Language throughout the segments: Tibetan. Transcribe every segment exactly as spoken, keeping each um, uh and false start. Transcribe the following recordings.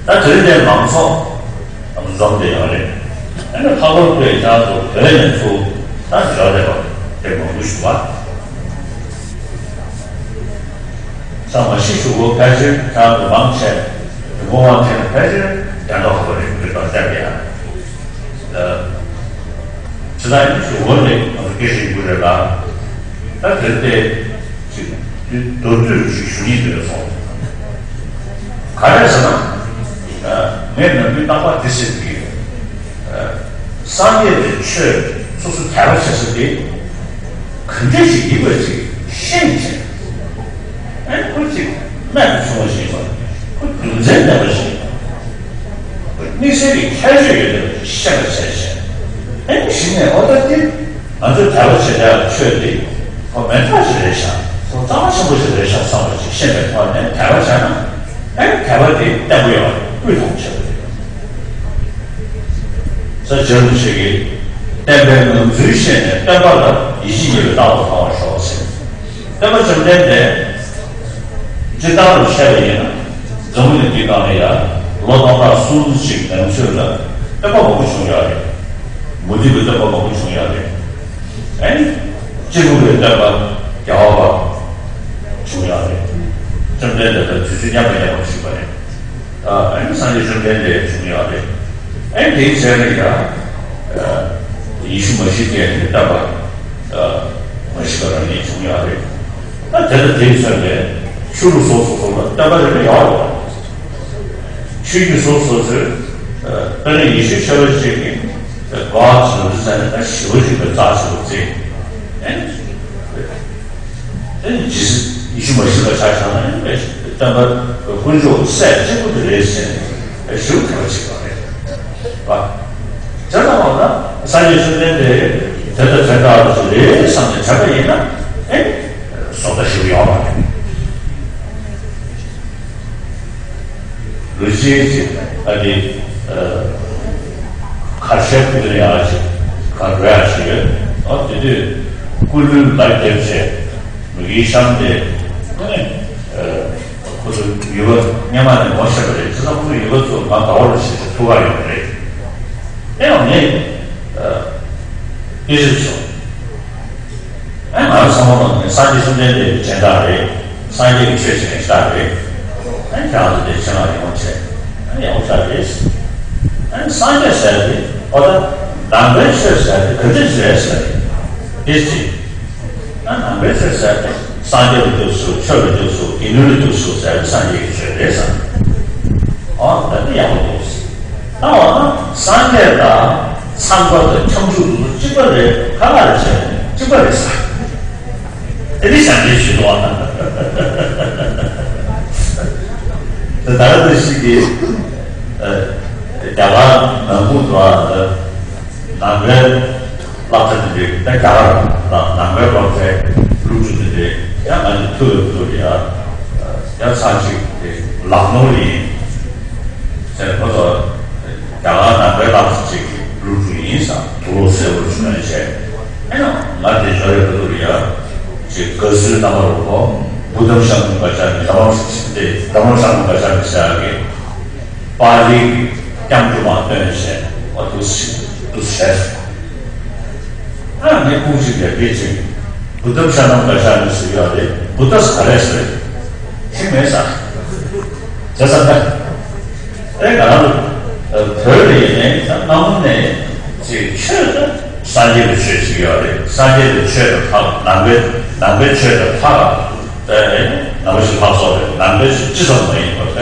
ད་དེ་རིང་དེ་མང་ཚོགས་འཛོམས་བསྡད་ཡོད་རེད། ཨ་ནི་ལྷག་པར་དུ་ཡང་ཁྱེད་རང་ཚོ་བོད་ནས་ཚུར་ད་འབྱོར་བསྡད་པ་དེ་མང་པོ་ཞིག་འདུག་བ། ཚང་མ་ཤི་ཞུ་སྒོ་ཕལ་ཆེར་ཁྱེད་རང་ཚོ་མང་ཆེ་དགོངས་པ་དེ་ནི་ཕལ་ཆེར་རྒྱ་ནག་ཧོ་རེད་འདུག་པ་བསྟན་པ་ཡ། ཇི་ལྟར་ཡིན་ཞུ་སྒོ་ནས་སྐད་ཆ་ཡིན་དགོས་རེད་ལ། ད་དེར་བལྟས་ཅིག་མདོར་བསྡུས་ཤིག་ཞུ་སྙིང་འདོད་སོང་། ག་རེ་ཟེར་ན། ངས་ནམ་རྒྱུན་རྟག་པར་འདི་ཟེར་གྱི་ཡོད། སངས་རྒྱས་པའི་ཆོས་སོ་སོ་དད་པ་བྱེད་ས་དེ་ག་འདྲ་ཞིག་ཡིན་པ་ཅིག་ཤེས་བྱས། ཨེ་ཁོ་ཅིག་རྨད་དུ་བྱུང་བ་ཞིག་ཡིན་པ། ཁོ་རྒྱུ་མཚན་ལྡན་པ་ཞིག་ཡིན་པ། ཁོ་དམིགས་བསལ་གྱི་ཁྱད་ཆོས་ཡོད་པ་ཤེས་པར་བྱས་བྱས། ཨེ་གཞི་ནས་ཨོ་ད་དེ། ང་ཚོས་དད་པ་བྱེད་ཡག་ཆོས་འདི་ཁོ་མི་འདྲ་ཞིག་རེད་ཤག་ཁོ་གཙང་མ་ཆེན་པོ་ཞིག་རེད་ཤག་བསམ་པ་ཞིག་ཤེས་པའི་ཐོག་ནས་དད་པ་བྱས་ན། ཨེ་དད་པ་དེ་བརྟན་པོ་ཡོང་བ་དབུས་མཐོང་ཆེ་བ་རེད། ས་བཅད་རིན་པོ་ཆེ་གིས་བསྟན་པའི་ངང་ཚུལ་ཤེས་ནས་བསྟན་པ་ལ་ཡིད་ཆེས་ཉེ་བའི་རྟག་ཏུ་ཕངས་པར་ཤོག་ཟེར། བསྟན་པ་བཅོམ་ལྡན་འདས་སྤྱིར་བཏང་དུ་བཤད་པ་ཡིན་ན། འཛམ་བུ་གླིང་འདིའི་སྒང་ལ་ཡང་ལོ་སྟོང་ཕྲག་སུམ་ཅུ་ཅིག་ནང་ཚུད་ལ་བསྟན་པ་མང་པོ་བྱུང་ཡོད་རེད། མུ་སྟེགས་པའི་བསྟན་པ་མང་པོ་བྱུང་ཡོད་རེད། ཨ་ནི་སྤྱིར་བཏང་གི་བསྟན་པ་རྒྱལ་བ་བྱུང་ཡོད་རེད། བཅོམ་ལྡན་འདས་དང་དུས་ཚོད་མཉམ་པ་མཉམ་པ་བཞུགས་པ་རེད། ཨ་ནི་སངས་རྒྱས་བཅོམ་ལྡན་འདས་བྱུང་ཡོད་རེད། ཨ་ནི་དེའི་རྗེས་ལ་ཡང་ཡེ་ཤུ་མ་ཤི་ཀ་ནི་བསྟན་པ་མ་ཤི་ཀ་རང་ཉིད་བྱུང་ཡོད་རེད། ད་དེ་ལ་དེའི་ཚོད་ལས་ཆོས་ལུགས་སོ་སོ་སོ་ལ་བསྟན་པ་རེ་རེ་ཡོད་རེད། ཆོས་བརྒྱུད་སོ་སོ་སོའི་དཔེར་ན་ཡེ་ཤུ་ཆོས་པ་གཅིག་གིས་གོ་ཨ་ཟེར་བའི་ས་ནས་ད་ཞི་བ་རིག་པའི་རྩ་ཆེ་བ་བཙལ། ཨེ་ནི་ཇི་སྲིད་ཡེ་ཤུ་མ་ཤི་བ་ཆ་བཞག་ན་ཨེ་ནི་བསྟན་པ་དཀོན་མཆོག་སྲས་གཅིག་པུ་དེ་རེད་ཟེར་ནས་ཞི་བ་དད་པ་བྱེད་པ་རེད་པ། དེ་ལྟ་བ་ན་སངས་རྒྱས་བཅོམ་ལྡན་འདས་དེ་ལྟ་དེ་འདྲ་ཞིག་རེད་བསམ་ནས་དྲན་པ་ཡིན་ན་ཨེ་ནི་བཟོ་ལྟ་ཞིག་ཡོད་པ་རེད། ལུས་ཅན་ཅིག་ཨ་ནི་ཁ་ཤས་ཀུན་ནས་ཡང་ཅིག་གར་འགྲོ་ཡག་ཅིག་ཡོད། ཨ་དེ་དུས་སྐུ་ལུས་ལ་བརྒྱབ་བྱས་མི་གིས་གཤམ་དེ་ཨ་ནི་ཁོ་ཚོ་ཡུལ་པ་སྔོན་མ་ནས་ངོ་ཤེས་པ་རེད། བྱས་ཙང་ཁོ་ཚོ་ཡུལ་པ་ཚོ་ང་ཟླ་བ་རུ་བྱས་ཏེ་ཐུག་ག་ཡོང་གི་རེད། དེ་ཡང་ངས་ཨ་དཔེ་ཆ་བྱུང་། ཨ་ང་རང་ཚང་མ་ལ་ནི་སངས་རྒྱས་བཅོམ་ལྡན་འདས་ཀྱི་སྦྱིན་བདག་རེད། སངས་རྒྱས་ཀྱི་ཆོས་བྱེད་མཁན་ཞིག་རེད། ཨ་ཁྱེད་རང་ཚོ་དེ་ཆེད་མངགས་ཡོང་བྱས། ཨ་ཡག་པོ་ཞིག་རེད། ཨ་སངས་རྒྱས་ཟེར་དེ་ཨོ་ད་ནང་པའི་ཆོས་ཟེར་དེ་ག་འདྲ་ཞིག་རེད་ཟེར། དེ་ཅི། ཨ་ནང་པའི་ཆོས་ཟེར་དེ་སངས་རྒྱས་ལ་ཐུགས་གསོ། ཆོས་ལ་ཐུགས་གསོ། དགེ་འདུན་ལ་ཐུགས་གསོ་ཟེར་དེ་སངས་རྒྱས་ཀྱི་ཆོས་རེད་ཟེར། ཨོ་ད་དེ་ཡག་པོ་འདུག་ད་འོ་ན་སངས་རྒྱས་དང་ཚངས་པ་དང་ཁྱབ་འཇུག་དེ་ཚོ་གཅིག་པ་རེད། ཁ་ཁ་རེད་བྱས་ནས་གཅིག་པ་རེད་ཟེར། དེ་ནི་བྱམས་བརྩེའི་ཆོས་འདུག་ཨ། དེ་ལྟར་དུ་ཞིག་གིས་རྒྱ་གར་ནང་ཁུལ་དུ་ནང་པའི་སློབ་གྲྭ་དེ་འདྲའི་ད་རྒྱ་གར་ནང་པའི་སློབ་གྲྭའི་སློབ་ཕྲུག་དེ་འདྲའི་ཡང་ང་ཚོ་ཐུག་ཡོད་ཐུག་ཡ་ཡང་ཚར་གཅིག་དེ་ལག་ནོར་ཡིན། ཟེར་ཁོ་ཚོ་རྒྱ་གར་ནང་པའི་བླ་མ་ཅིག་གི་སློབ་ཕྲུག་ཡིན་ཙང་དུག་ལོག་སེར་པོར་བྱོན་བྱས། ཨེ་ཡང་ང་དེ་འབྱོར་ཡོད་ཁ་ཐུག་ལ་ཡ་ཅིག་དགའ་བསུའི་རྣམ་པ་རུ་ཁོ་བུདྡྷམ་ཤཱཀྱ་ཐུན་ག་ཅཱ་མི་དྷརྨ་ཤཱཀྱ་ཐུན་ག་ཅཱ་མི་ཟེར་ཡག་གི་པཱ་ལིའི་སྐྱབས་འགྲོ་མ་སྟོན་བྱས་པ་འདུག་སེ་འདུག་སེ་བྱས་སོང་། ཨ་ནི་ཁོང་ཞིག་ལས་དེ་ཅིག་བུདྡྷམ་ཤཱཀྱ་ཐུན་ག་ཅཱ་མི་ཟེར་ཡོད་རེད། བུདྡྷ་ཟེར་ག་རེ་ཟེར། ཤེས་མེད་ས། བྱས་ཙང་ད་ཨེ་ང་རང་བོད་ལ་ཡིན་ནའི་ད་སྔ་མོ་ནས་ཅིག་ཆོས་ད་སངས་རྒྱས་པའི་ཆོས་ཅིག་ཡོད་རེད། སངས་རྒྱས་པའི་ཆོས་དང་ལྷག་ནང་པའི་ནང་པའི་ཆོས་དང་ལྷག་ད་ཨེ་ནང་པ་ཞིག་ལྷག་སོགས་རེད། ནང་པའི་ཆོས་ཅི་ཙམ་མ་ཡིན་པར་ད།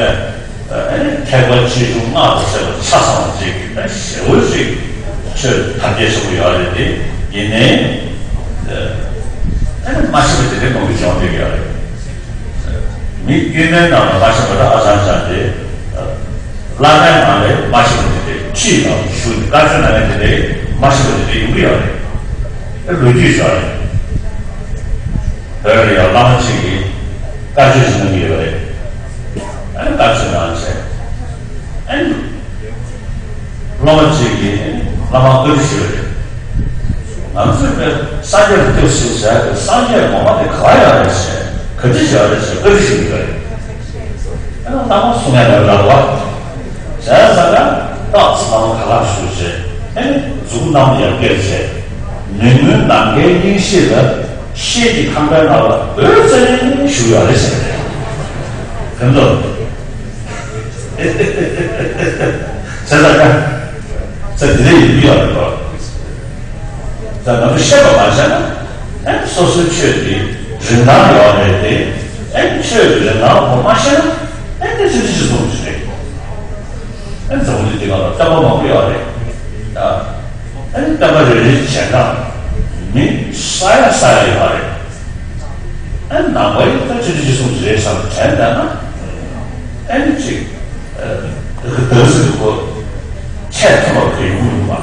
ཨ་ནི་ཐེག་པ་ཆེ་ཆུང་སྔགས་དང་བཅས་པ་ཆ་ཚང་བ་ཅིག་ད་ཞེ་བོ་ཅིག་ཆོས་དར་རྒྱས་ཆེན་པོ་ཡོད་རེད་དེ། ཡིན་ནའི་ཨ་ནི་མ་ཤེས་པ་དེ་འདྲའི་མང་པོ་བྱུང་བསྡད་ཡོད་རེད། མི་དཀྱུས་མའི་ནང་ལ་མ་ཤེས་པ་ད་ཨ་ཅང་ཅང་དེ། བླ་མའི་ནང་ལ་མ་ཤེས་པ་དེ་འདྲའི་ཁྲིད་དང་ཞུ་བཀའ་ཆོས་གནང་མཁན་དེ་འདྲའི་མ་ཤེས་པ་དེ་འདྲའི་ཡོང་གི་ཡོད་རེད། ཨ་ལོ་རྒྱུས་ཡོད་རེད། བོད་ལ་ཡང་བླ་མ་གཅིག་གིས་བཀའ་ཆོས་ཤིག་གནང་གི་ཡོད་རེད། ཨ་ནི་བཀའ་ཆོས་གནང་བྱས། ཨ་ནི་སློབ་མ་གཅིག་གིས་བླ་མ་བཀའ་འདྲི་ཞུས་པ་རེད། ང་ཚོས་པའི་སངས་རྒྱས་ལ་ཐུགས་གསོ་ཟེར་ཏེ་སངས་རྒྱས་ངོ་མ་དེ་ག་པར་ཡོད་རེད་ཟེར། ག་འདྲ་ཞིག་ཡོད་རེད་ཟེར་བཀའ་འདྲི་ཞུས་ཡོད་རེད། ཨ་ནི་བླ་མ་གསུང་ཡ་མེད་པ་འདྲ་བ། ཡང་ས་ག་རྟགས་ཚང་ག་ལ་ཞུ་བྱས། ཨེ་ནི་གཟུགས་རྣམས་ཡར་བསྐྱེད་བྱས། ནུས་མོས་ནམ་མཁའི་གླིང་བཞི་ལ། ཤེལ་གྱི་ཁང་པའི་ནང་ལ་འོད་ཟེར་ནས་བཞུགས་ཡོད་རེད་ཟེར་བས། དེ་ཚོ་ཚེ་ས་ག་ཚེ་འདི་འདྲ་ཡིན་གྱི་ཡོད་རེད་དོ། ད་ང་ཚོ་ཤེས་པ་མ་བྱས་ན། ཨེ་སོ་སོའི་ཆོས་དེ་རིན་ཐང་ཡོད་རེད་དེ། ཨེ་ཆོས་ཀྱི་རིན་ཐང་གོ་མ་ཤེས་ན། ཨེ་དེ་ཚོ་ཅི་གསུང་གི་རེད། ཨེ་འཛམ་བུ་གླིང་འདི་སྒང་ལ་བསྟན་པ་མང་པོ་ཡོད་རེད། ཨེ་བསྟན་པ་རེ་རེ་བྱས་ན་མི་ས་ཡ་ས་ཡ་ཡོད་རེད། ཨེ་ནང་པའི་ད་ཅི་ཅི་གསུང་གི་རེད་བསམ་དྲན་བསྡད་ན། ཨེ་ནི་ཅིག་ཨེ་ག་ཟེར་གོ་ཆེས་མཐོ་བ་གི་ཡོང་གི་འདུག་པ།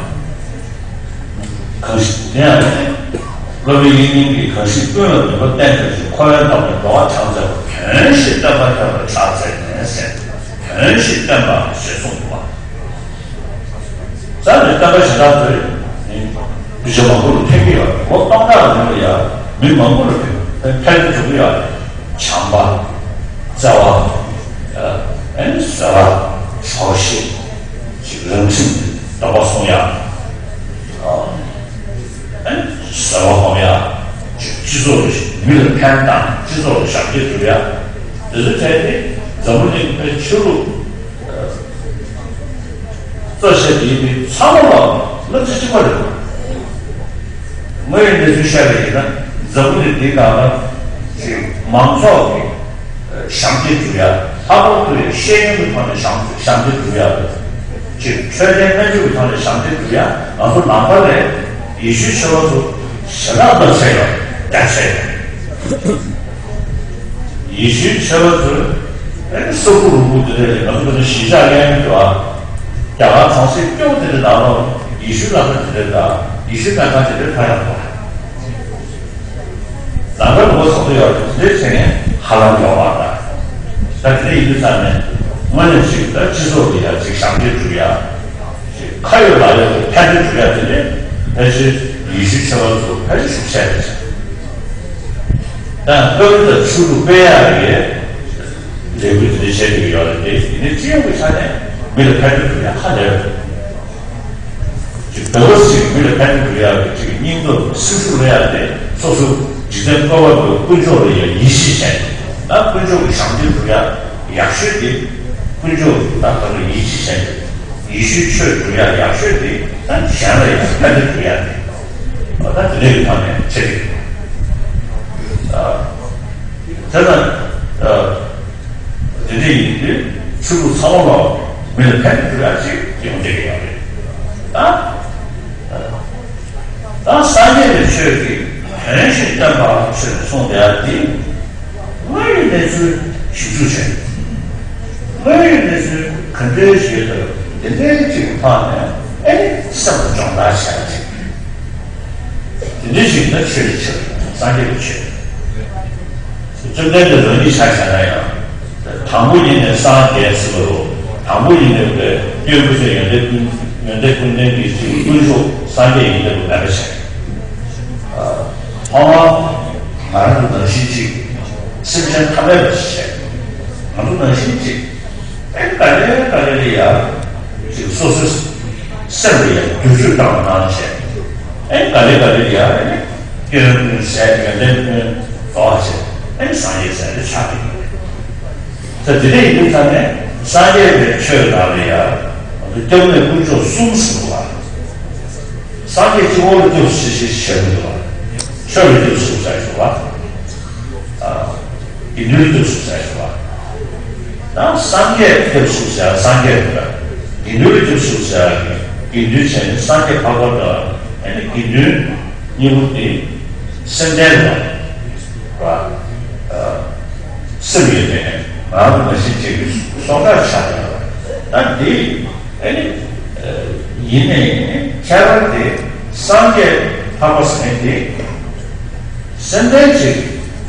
གང་ཞིག་དེ་ཡང་ནི། སློབ་དཔོན་དབྱིག་གཉེན་གྱིས་གང་ཞིག་ཀུན་ལ་ནུས་པ་བསྟན་པའི་ཕྱིར། འཁོར་བའི་ནང་ནས་འགྲོ་བ་གྲངས་མཛད་པ། བོན་ཞེས་བསྟན་པ་ཁྱབ་པར་གྲགས་མཛད་ནས་ཟེར། བོན་ཞེས་བསྟན་པ་ཞེས་གསུངས་འདུག་པ། རྩ་ནས་བསྟན་པ་གཞན་དག་ཚོས་ནི་གདུལ་བྱ་མང་པོ་ལ་ཕན་གྱི་ཡོད་རེད། ལོ་སྟོང་ཕྲག་ལ་ཉེ་བ་ཡ་མི་མང་པོ་ལ་ཕན་ཕན་ཐོགས་ཀྱི་ཡོད་རེད། བྱམས་པ། བརྩེ་བ། ཨ་ནི་བཟོད་པ། གྲོགས་ཤེས། ཅིག་རང་ཁྲིམས་སྡོམ་པ་སྲུང་ཡ། ཨ་ནི་བཟོད་པ་སྒོམ་ཡ། ཅིག་སྤྱི་ཚོགས་ལ་མི་ལ་ཕན་བཏགས་ནས་སྤྱི་ཚོགས་ལ་ཞབས་འདེགས་སྒྲུབ་ཡ། དེ་ཚོ་བྱས་ཏེ་འཛམ་བུ་གླིང་པའི་ཆོས་ལུགས་གཙོ་ཆེ་དེ་ཡིན་པའི་ཚང་མ་ལ་སློབ་ཚན་གཅིག་པ་རེད། དངོས་ཡོད་གནས་ཚུལ་བཤད་པ་ཡིན་ན། འཛམ་བུ་གླིང་འདིའི་ནང་ལ་ཅིག་མང་ཚོགས་ཀྱི་ཞབས་འདེགས་སྒྲུབ་ཡ། ལྷག་པར་དུ་ཤེས་ཡོན་གྱི་ཐོག་ནས་ཞབས་ཞབས་འདེགས་སྒྲུབ་ཡ། ཅིག་འཕྲོད་བསྟེན་སྨན་བཅོས་ཀྱི་ཐོག་ནས་ཞབས་འདེགས་སྒྲུབ་ཡ། ང་ཚོ་ནང་པ་ལས་ཡེ་ཤུའི་ཆོས་པ་ཚོ་ཞེ་དྲག་སྟོབས་ཆེ་ཡོད་རྒྱ་ཆེ། ཡེ་ཤུའི་ཆོས་པ་ཚོས་ཨེ་སོག་པོ་རུ་པོ་དེ་འདྲ་ལས་ང་ཚོ་ཀུན་གཞིས་ཆགས་ལེན་གྱི་འདུག་ཨ། རྒྱ་གར་གྲོང་གསེབ་སྐྱོ་བོ་དེ་འདྲ་ནང་ལོགས་ཡེ་ཤུ་ལྷ་ཁང་དེ་འདྲ་དང་ཡེ་ཤུ་སྨན་ཁང་དེ་འདྲ་མཐོང་ཡག་འདུག་ཨ། ནང་པའི་ལུང་པ་ཚོགས་འདུ་ཡོད་རེད། དེ་འདྲའི་བྱས་ནས་ཧ་ལམ་ཡོང་བ་དང་། ད་དེ་འདྲ་ཡིན་དུས་ཙང་ནས་དངོས་གནས་ཅིག་ད་སྤྱི་ཚོགས་ལ་ཡ་ཅིག་ཞབས་འདེགས་སྒྲུབ་ཡ། ཅིག་ཁ་ཡོད་ལག་ཡོད་ཀྱི་ཕན་བདེ་སྒྲུབ་ཡ་དེ་ནི་ཕལ་ཆེར་ཡེ་ཤུའི་ཆོས་པ་ཚོ་ཕལ་ཆེར་ཤུགས་ཆེ་རེད། ད་སྐབས་རེ་ད་ཆོས་ལུགས་སྤེལ་ཡག་གི་ལས་འགུལ་དེ་འདྲ་བྱེད་ཀྱི་ཡོད་རེད་དེ། དེ་ནི་སྤྱི་ཡོངས་ཀྱི་ཆ་ནས་མི་ལ་ཕན་ཐོགས་ཐུབ་ཡག་ཧ་ལས་རེད། ཅིག་བོད་པ་ཞིག་མི་ལ་ཕན་ཐོགས་ཐུབ་ཡག་གི་ཅིག་སྙིང་སྟོབས་སེམས་ཤུགས་སླེབས་ཡག་དེ་སོ་སོ་འཇིག་རྟེན་བཀོད་པ་པོའི་དཀོན་མཆོག་ལ་ཡང་ཡིད་ཆེས་བྱས། ད་དཀོན་མཆོག་གི་ཞབས་འདེགས་སྒྲུབ་ཡག་ཡག་ཤོས་དེ་དཀོན་མཆོག་ད་ལྟ་ལ་ཡིད་ཆེས་བྱས། ཡེ་ཤུའི་ཆོས་སྒྲུབ་ཡག་ཡག་ཤོས་དེ་ད་གཞན་ལ་ཡང་ཕན་ཐོགས་སྒྲུབ་ཡག་དེ། ཨ་ད་དེ་འདྲའི་ཐོག་ནས་བྱེད་ཀྱི་ཡོད། ཨ་དེ་ལ་ཨ་དེ་འདྲ་ཡིན་དུས་ཆོས་ལུགས་ཚང་མ་ལ་མི་ལ་ཕན་ཐོགས་ཡག་ཅིག་ཡོང་བསྡད་ཀྱི་ཡོད་རེད། ད་ཨ་ད་སངས་རྒྱས་པའི་ཆོས་ཀྱི་དོན་ཞིག་བསྟན་པ་ཆོས་ནས་གསུངས་བསྡད་ཡག་དེ། དངོས་ཡོད་གནས་ཚུལ་ཞིབ་འཇུག་བྱས། དངོས་ཡོད་གནས་ཚུལ་ག་འདྲའི་ཞིག་ཡོད་དམ་དེ་འདྲའི་ཅིག་ཐོག་ནས་ཨེ་ནི་སེམས་ལ་སྦྱོང་བརྡར་བྱས་ཅིག་དེ་འདྲའི་ཞིག་ན་ཆོས་ཀྱི་ཆོས་སངས་རྒྱས་ཀྱི་ཆོས། བཅོམ་ལྡན་འདས་རང་ཉིད་ཆ་བཞག་ན་ཡང་། དང་པོ་ཉིད་ནས་སངས་རྒྱས་ཟེར་བ་རུ། དང་པོ་ཉིད་ནས་པའི་སྐྱེས་བུ་ཆེན་ཡོན་ཏན་ཀུན་ཡོན་ཏན་ཀུན་ལྡན་གྱི་ཅིག་དཀོན་མཆོག་སངས་རྒྱས་ཡིན་ལབ་པ་མེད་པ་བྱས། ཨ་ཐོག་མར་ང་རང་ཚོ་ནང་བཞིན་ཅིག་སེམས་ཅན་ཐ་མལ་པ་ཞིག་བྱས། ང་ཚོ་ནང་བཞིན་ཅིག་ཨེ་ག་ལེ་ག་ལེ་ལ་ཡ་ཅིག་སོ་སོའི་སེམས་ལ་ཡ་བསྒྱུར་བཅོས་བཏང་བ་ནང་བྱས། ཨེ་ག་ལེ་ག་ལེ་ལ་ཡ་ཨེ་ནི་སྐྱོན་ཀུན་ཟད་ཡོན་ཏན་ཀུན་རྫོགས་བྱས། ཨེ་ནི་སངས་རྒྱས་ཟེར་ཏེ་ཆགས་ཀྱི་ཡོད་རེད། ད་དེ་འདྲ་ཡིན་དུས་ཙང་ནས་སངས་རྒྱས་པའི་ཆོས་ནང་ལ་ཡ་ང་ཚོ་སྐྱབས་གནས་དཀོན་མཆོག་གསུམ་ཟེར་བ། སངས་རྒྱས་གཅིག་པོ་ལ་སྐྱབས་སུ་མཆི་ཞེས་བཤད་མི་འདུག་བ། ཆོས་ལ་སྐྱབས་སུ་མཆི་ཞེས་བ། ཨ་དགེ་འདུན་ལ་སྐྱབས་སུ་མཆི་ཞེས་བ། ད་སངས་རྒྱས་སྐྱབས་སུ་མཆི་སངས་རྒྱས་རེད། དགེ་འདུན་ལ་སྐྱབས་སུ་མཆི་དགེ་འདུན་བྱས་ནས་སངས་རྒྱས་འཕགས་པ་དང་ཨ་ནི་དགེ་འདུན་གཉིས་པོ་དེ་སེམས་ལྡན་ལ་བ། ཨ་སེམས་ཡོད་པའི་ང་རང་མ་གཞི་ཅིག་གི་སོ་ཁ་ཆགས་ཡོད་པ། ད་འདི་ཨ་ནི་ཡིན་ནའི་ཁྱད་པར་དེ་སངས་རྒྱས་འཕགས་པ་ཟེར་མཁན་དེ་སེམས་ལྡན་ཅིག་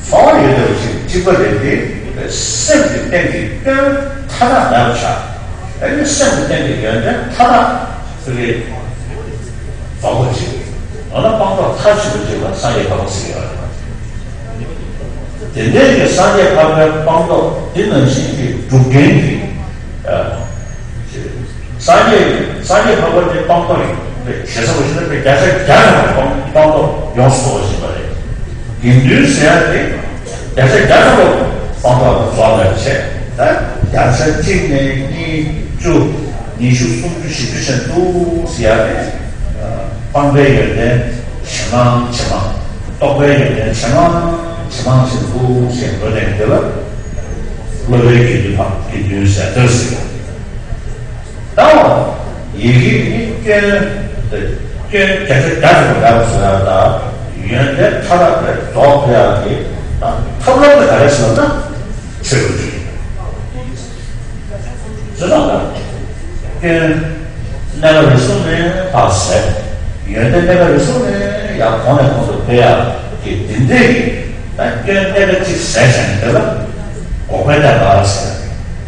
ཚོར་བ་ཡོད་པ་ཅིག་གཅིག་པ་རེད་དེ། སེམས་ཀྱི་སྟེང་གི་སྐྱོན་མཐའ་དག་མེད་པ་ཆགས། ཨ་ནི་སེམས་ཀྱི་སྟེང་གི་ཡོན་ཏན་མཐའ་དག་ཚུལ་གྱི་རྫོགས་པ་ཅིག་ཡང་ན་སྤངས་རྟོགས་མཐར་ཕྱིན་པ་ཅིག་ལ་སངས་རྒྱས་འཕགས་པ་ཟེར་གྱི་ཡོད་རེད། དེ་འདྲའི་གི་སངས་རྒྱས་འཕགས་པའི་སྤངས་རྟོགས་འདི་ནང་བཞིན་གྱི་སྒྲུབ་མཁན་གྱི་ཨ་ སངས་རྒྱས་སངས་རྒྱས་འཕགས་པ་དེ་སྤངས་རྟོགས་ཡིན་པས་ཞེ་ས་བ་ཞིག་ན་པའི་བརྒྱ་ཆ་བརྒྱ་ཐམ་པ་སྤངས་སྤངས་རྟོགས་ཡོངས་སུ་རྫོགས་པ་ཞིག་པ་རེད། དགེ་འདུན་ཟེར་ཡ་དེ་བརྒྱ་ཆ་བརྒྱ་ཐམ་པ་སྤངས་རྟོགས་ལ་རྫོགས་པར་བྱས། ད་བརྒྱ་ཆ་གཅིག་ནས་གཉིས་བཅུ་ཉི་ཤུ་སུམ་ཅུ་བཞི་བཅུ་ཞིག་འདུག་ཟེར་ཡ་དེ་སྤངས་པའི་ཡོན་ཏན་ཇེ་མང་ཇེ་མང་། རྟོགས་པའི་ཡོན་ཏན་ཇེ་མང་ཇེ་མང་ཞིག་འདུག་ཟེར་འགྲོ་དེ་དེ་ལ་སློབ་པའི་དགེ་འདུན་པ་དགེ་འདུན་ཟེར་དེར་ཟེར། ད་ཡི་གེ་ནི་སྐྱོན། སྐྱོན་བརྒྱ་ཆ་བརྒྱ་ཟེར་བ་འདྲ་བ་ཟེར་ཡ་ད་ཡོན་ཏན་མཐའ་དག་པའི་རྫོགས་ཕེ་ཡག་གི་ད་ཐབས་ལམ་དེ་ག་རེ་ཟེར་ན་ཆོས་ཀུན་འཇུག་ཡིན། ཟེར་ན་ད་སྐྱོན་གནས་སྐབས་རེ་ཟུང་ནས་ཕར་ཟད། ཡོན་ཏན་གནས་སྐབས་རེ་ཟུང་ནས་ཡང་གོང་ནས་གོང་དུ་འཕེལ་ཡག་གི་དེ་འདྲས་ཀྱི་ད་སྐྱོན་གནས་སྐབས་གཅིག་ཟད་བཞག་ནས་དེ་ལ་འགོག་པའི་ཐབས་ལ་ཟེར་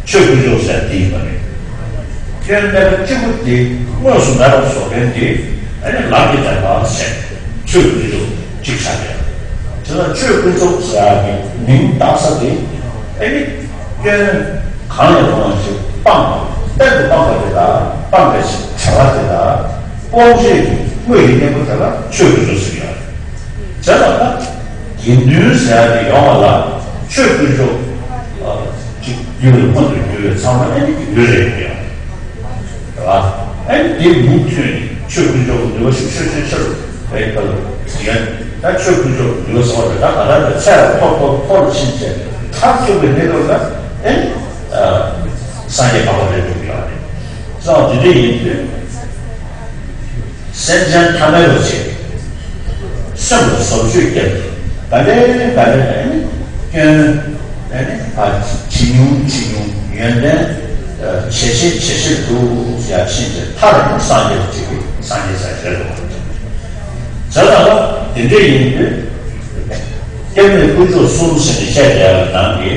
ཆོས་དཀོན་མཆོག་ཟེར་དེ་ཡིན་པ་རེད། སྐྱོན་གནས་སྐབས་གཅིག་པུ་དེ་དངོས་སུ་མེད་པར་བཟོ་མཁན་དེ་ཨ་ནི་ལམ་གྱི་བདེན་པ་ཟེར་ཆོས་དཀོན་མཆོག་གཅིག་ཆགས་ཡོད། དེ་ལ་ཆོས་དཀོན་མཆོག་ཟེར་ཡག་གི་མིང་བཏགས་ས་དེ་ཨ་ནི་སྐྱོན་གང་ཡང་མཐོང་བ་ཞིག་སྤངས་པ། གཏན་དུ་སྤངས་པ་དེ་དག་སྤངས་པའི་བྱ་བ་དེ་དག་སྤོང་བྱེད་ཀྱི་དངོས་ཀྱི་གཉེན་པོ་དེ་ལ་ཆོས་དཀོན་མཆོག་ཟེར་གྱི་ཡོད་རེད། བྱས་ཙང་ད་དགེ་འདུན་ཟེར་ཡག་དེ་ཡོང་བ་ལ་ཆོས་དཀོན་མཆོག་ཅིག་རྒྱུད་ལ་མངོན་དུ་གྱུར་བའི་ཚང་མ་ཨ་ནི་དགེ་འདུན་རེད་ཡོང་། རེད་བ། ཨ་ནི་དེ་མུ་མཐུད་ནས་ཆོས་དཀོན་མཆོག་གི་ནུས་པ་ཞིག་ཤོད་ཤོད་ཤོད་རེད་ལ་ཡིན། ད་ཆོས་དཀོན་མཆོག་གི་ནུས་པ་ཟེར་བ་རེད། ད་ག་ད་ད་ཚད་ལ་མཐོ་མཐོ་མཐོ་རུ་ཕྱིན་བྱས་མཐར་ཐུག་པའི་གནས་སྐབས་ལ་ཨ་ནི་སངས་རྒྱས་འཕགས་པ་རེད་འགྲོ་གི་ཡོད་རེད། སོང་དེ་འདྲ་ཡིན་དུས། སེམས་ཅན་ཐ་མལ་པ་ཞིག་སེམས་ལ་བཟོ་བཅོས་བརྒྱབ་སྟེ་ག་ལེ་ག་ལེ་ཨ་ནི་སྐྱོན་ཨ་ནི་ཨ་ཇེ་ཉུང་ཇེ་ཉུང་ཡོན་ཏན་ཇེ་ཆེ་ཇེ་ཆེར་འགྲོ་ཡ་ཕྱིན་ཏེ་མཐར་སངས་རྒྱས་ཀྱི་སངས་རྒྱས་ས་རེད་འགྲོ་བ་རེད། བྱས་ཙང་དེ་འདྲ་ཡིན་དུས་སྐྱབས་གནས་དཀོན་མཆོག་གསུམ་ཟེར་ནས་བཤད་བསྡད་པ་ནང་གི་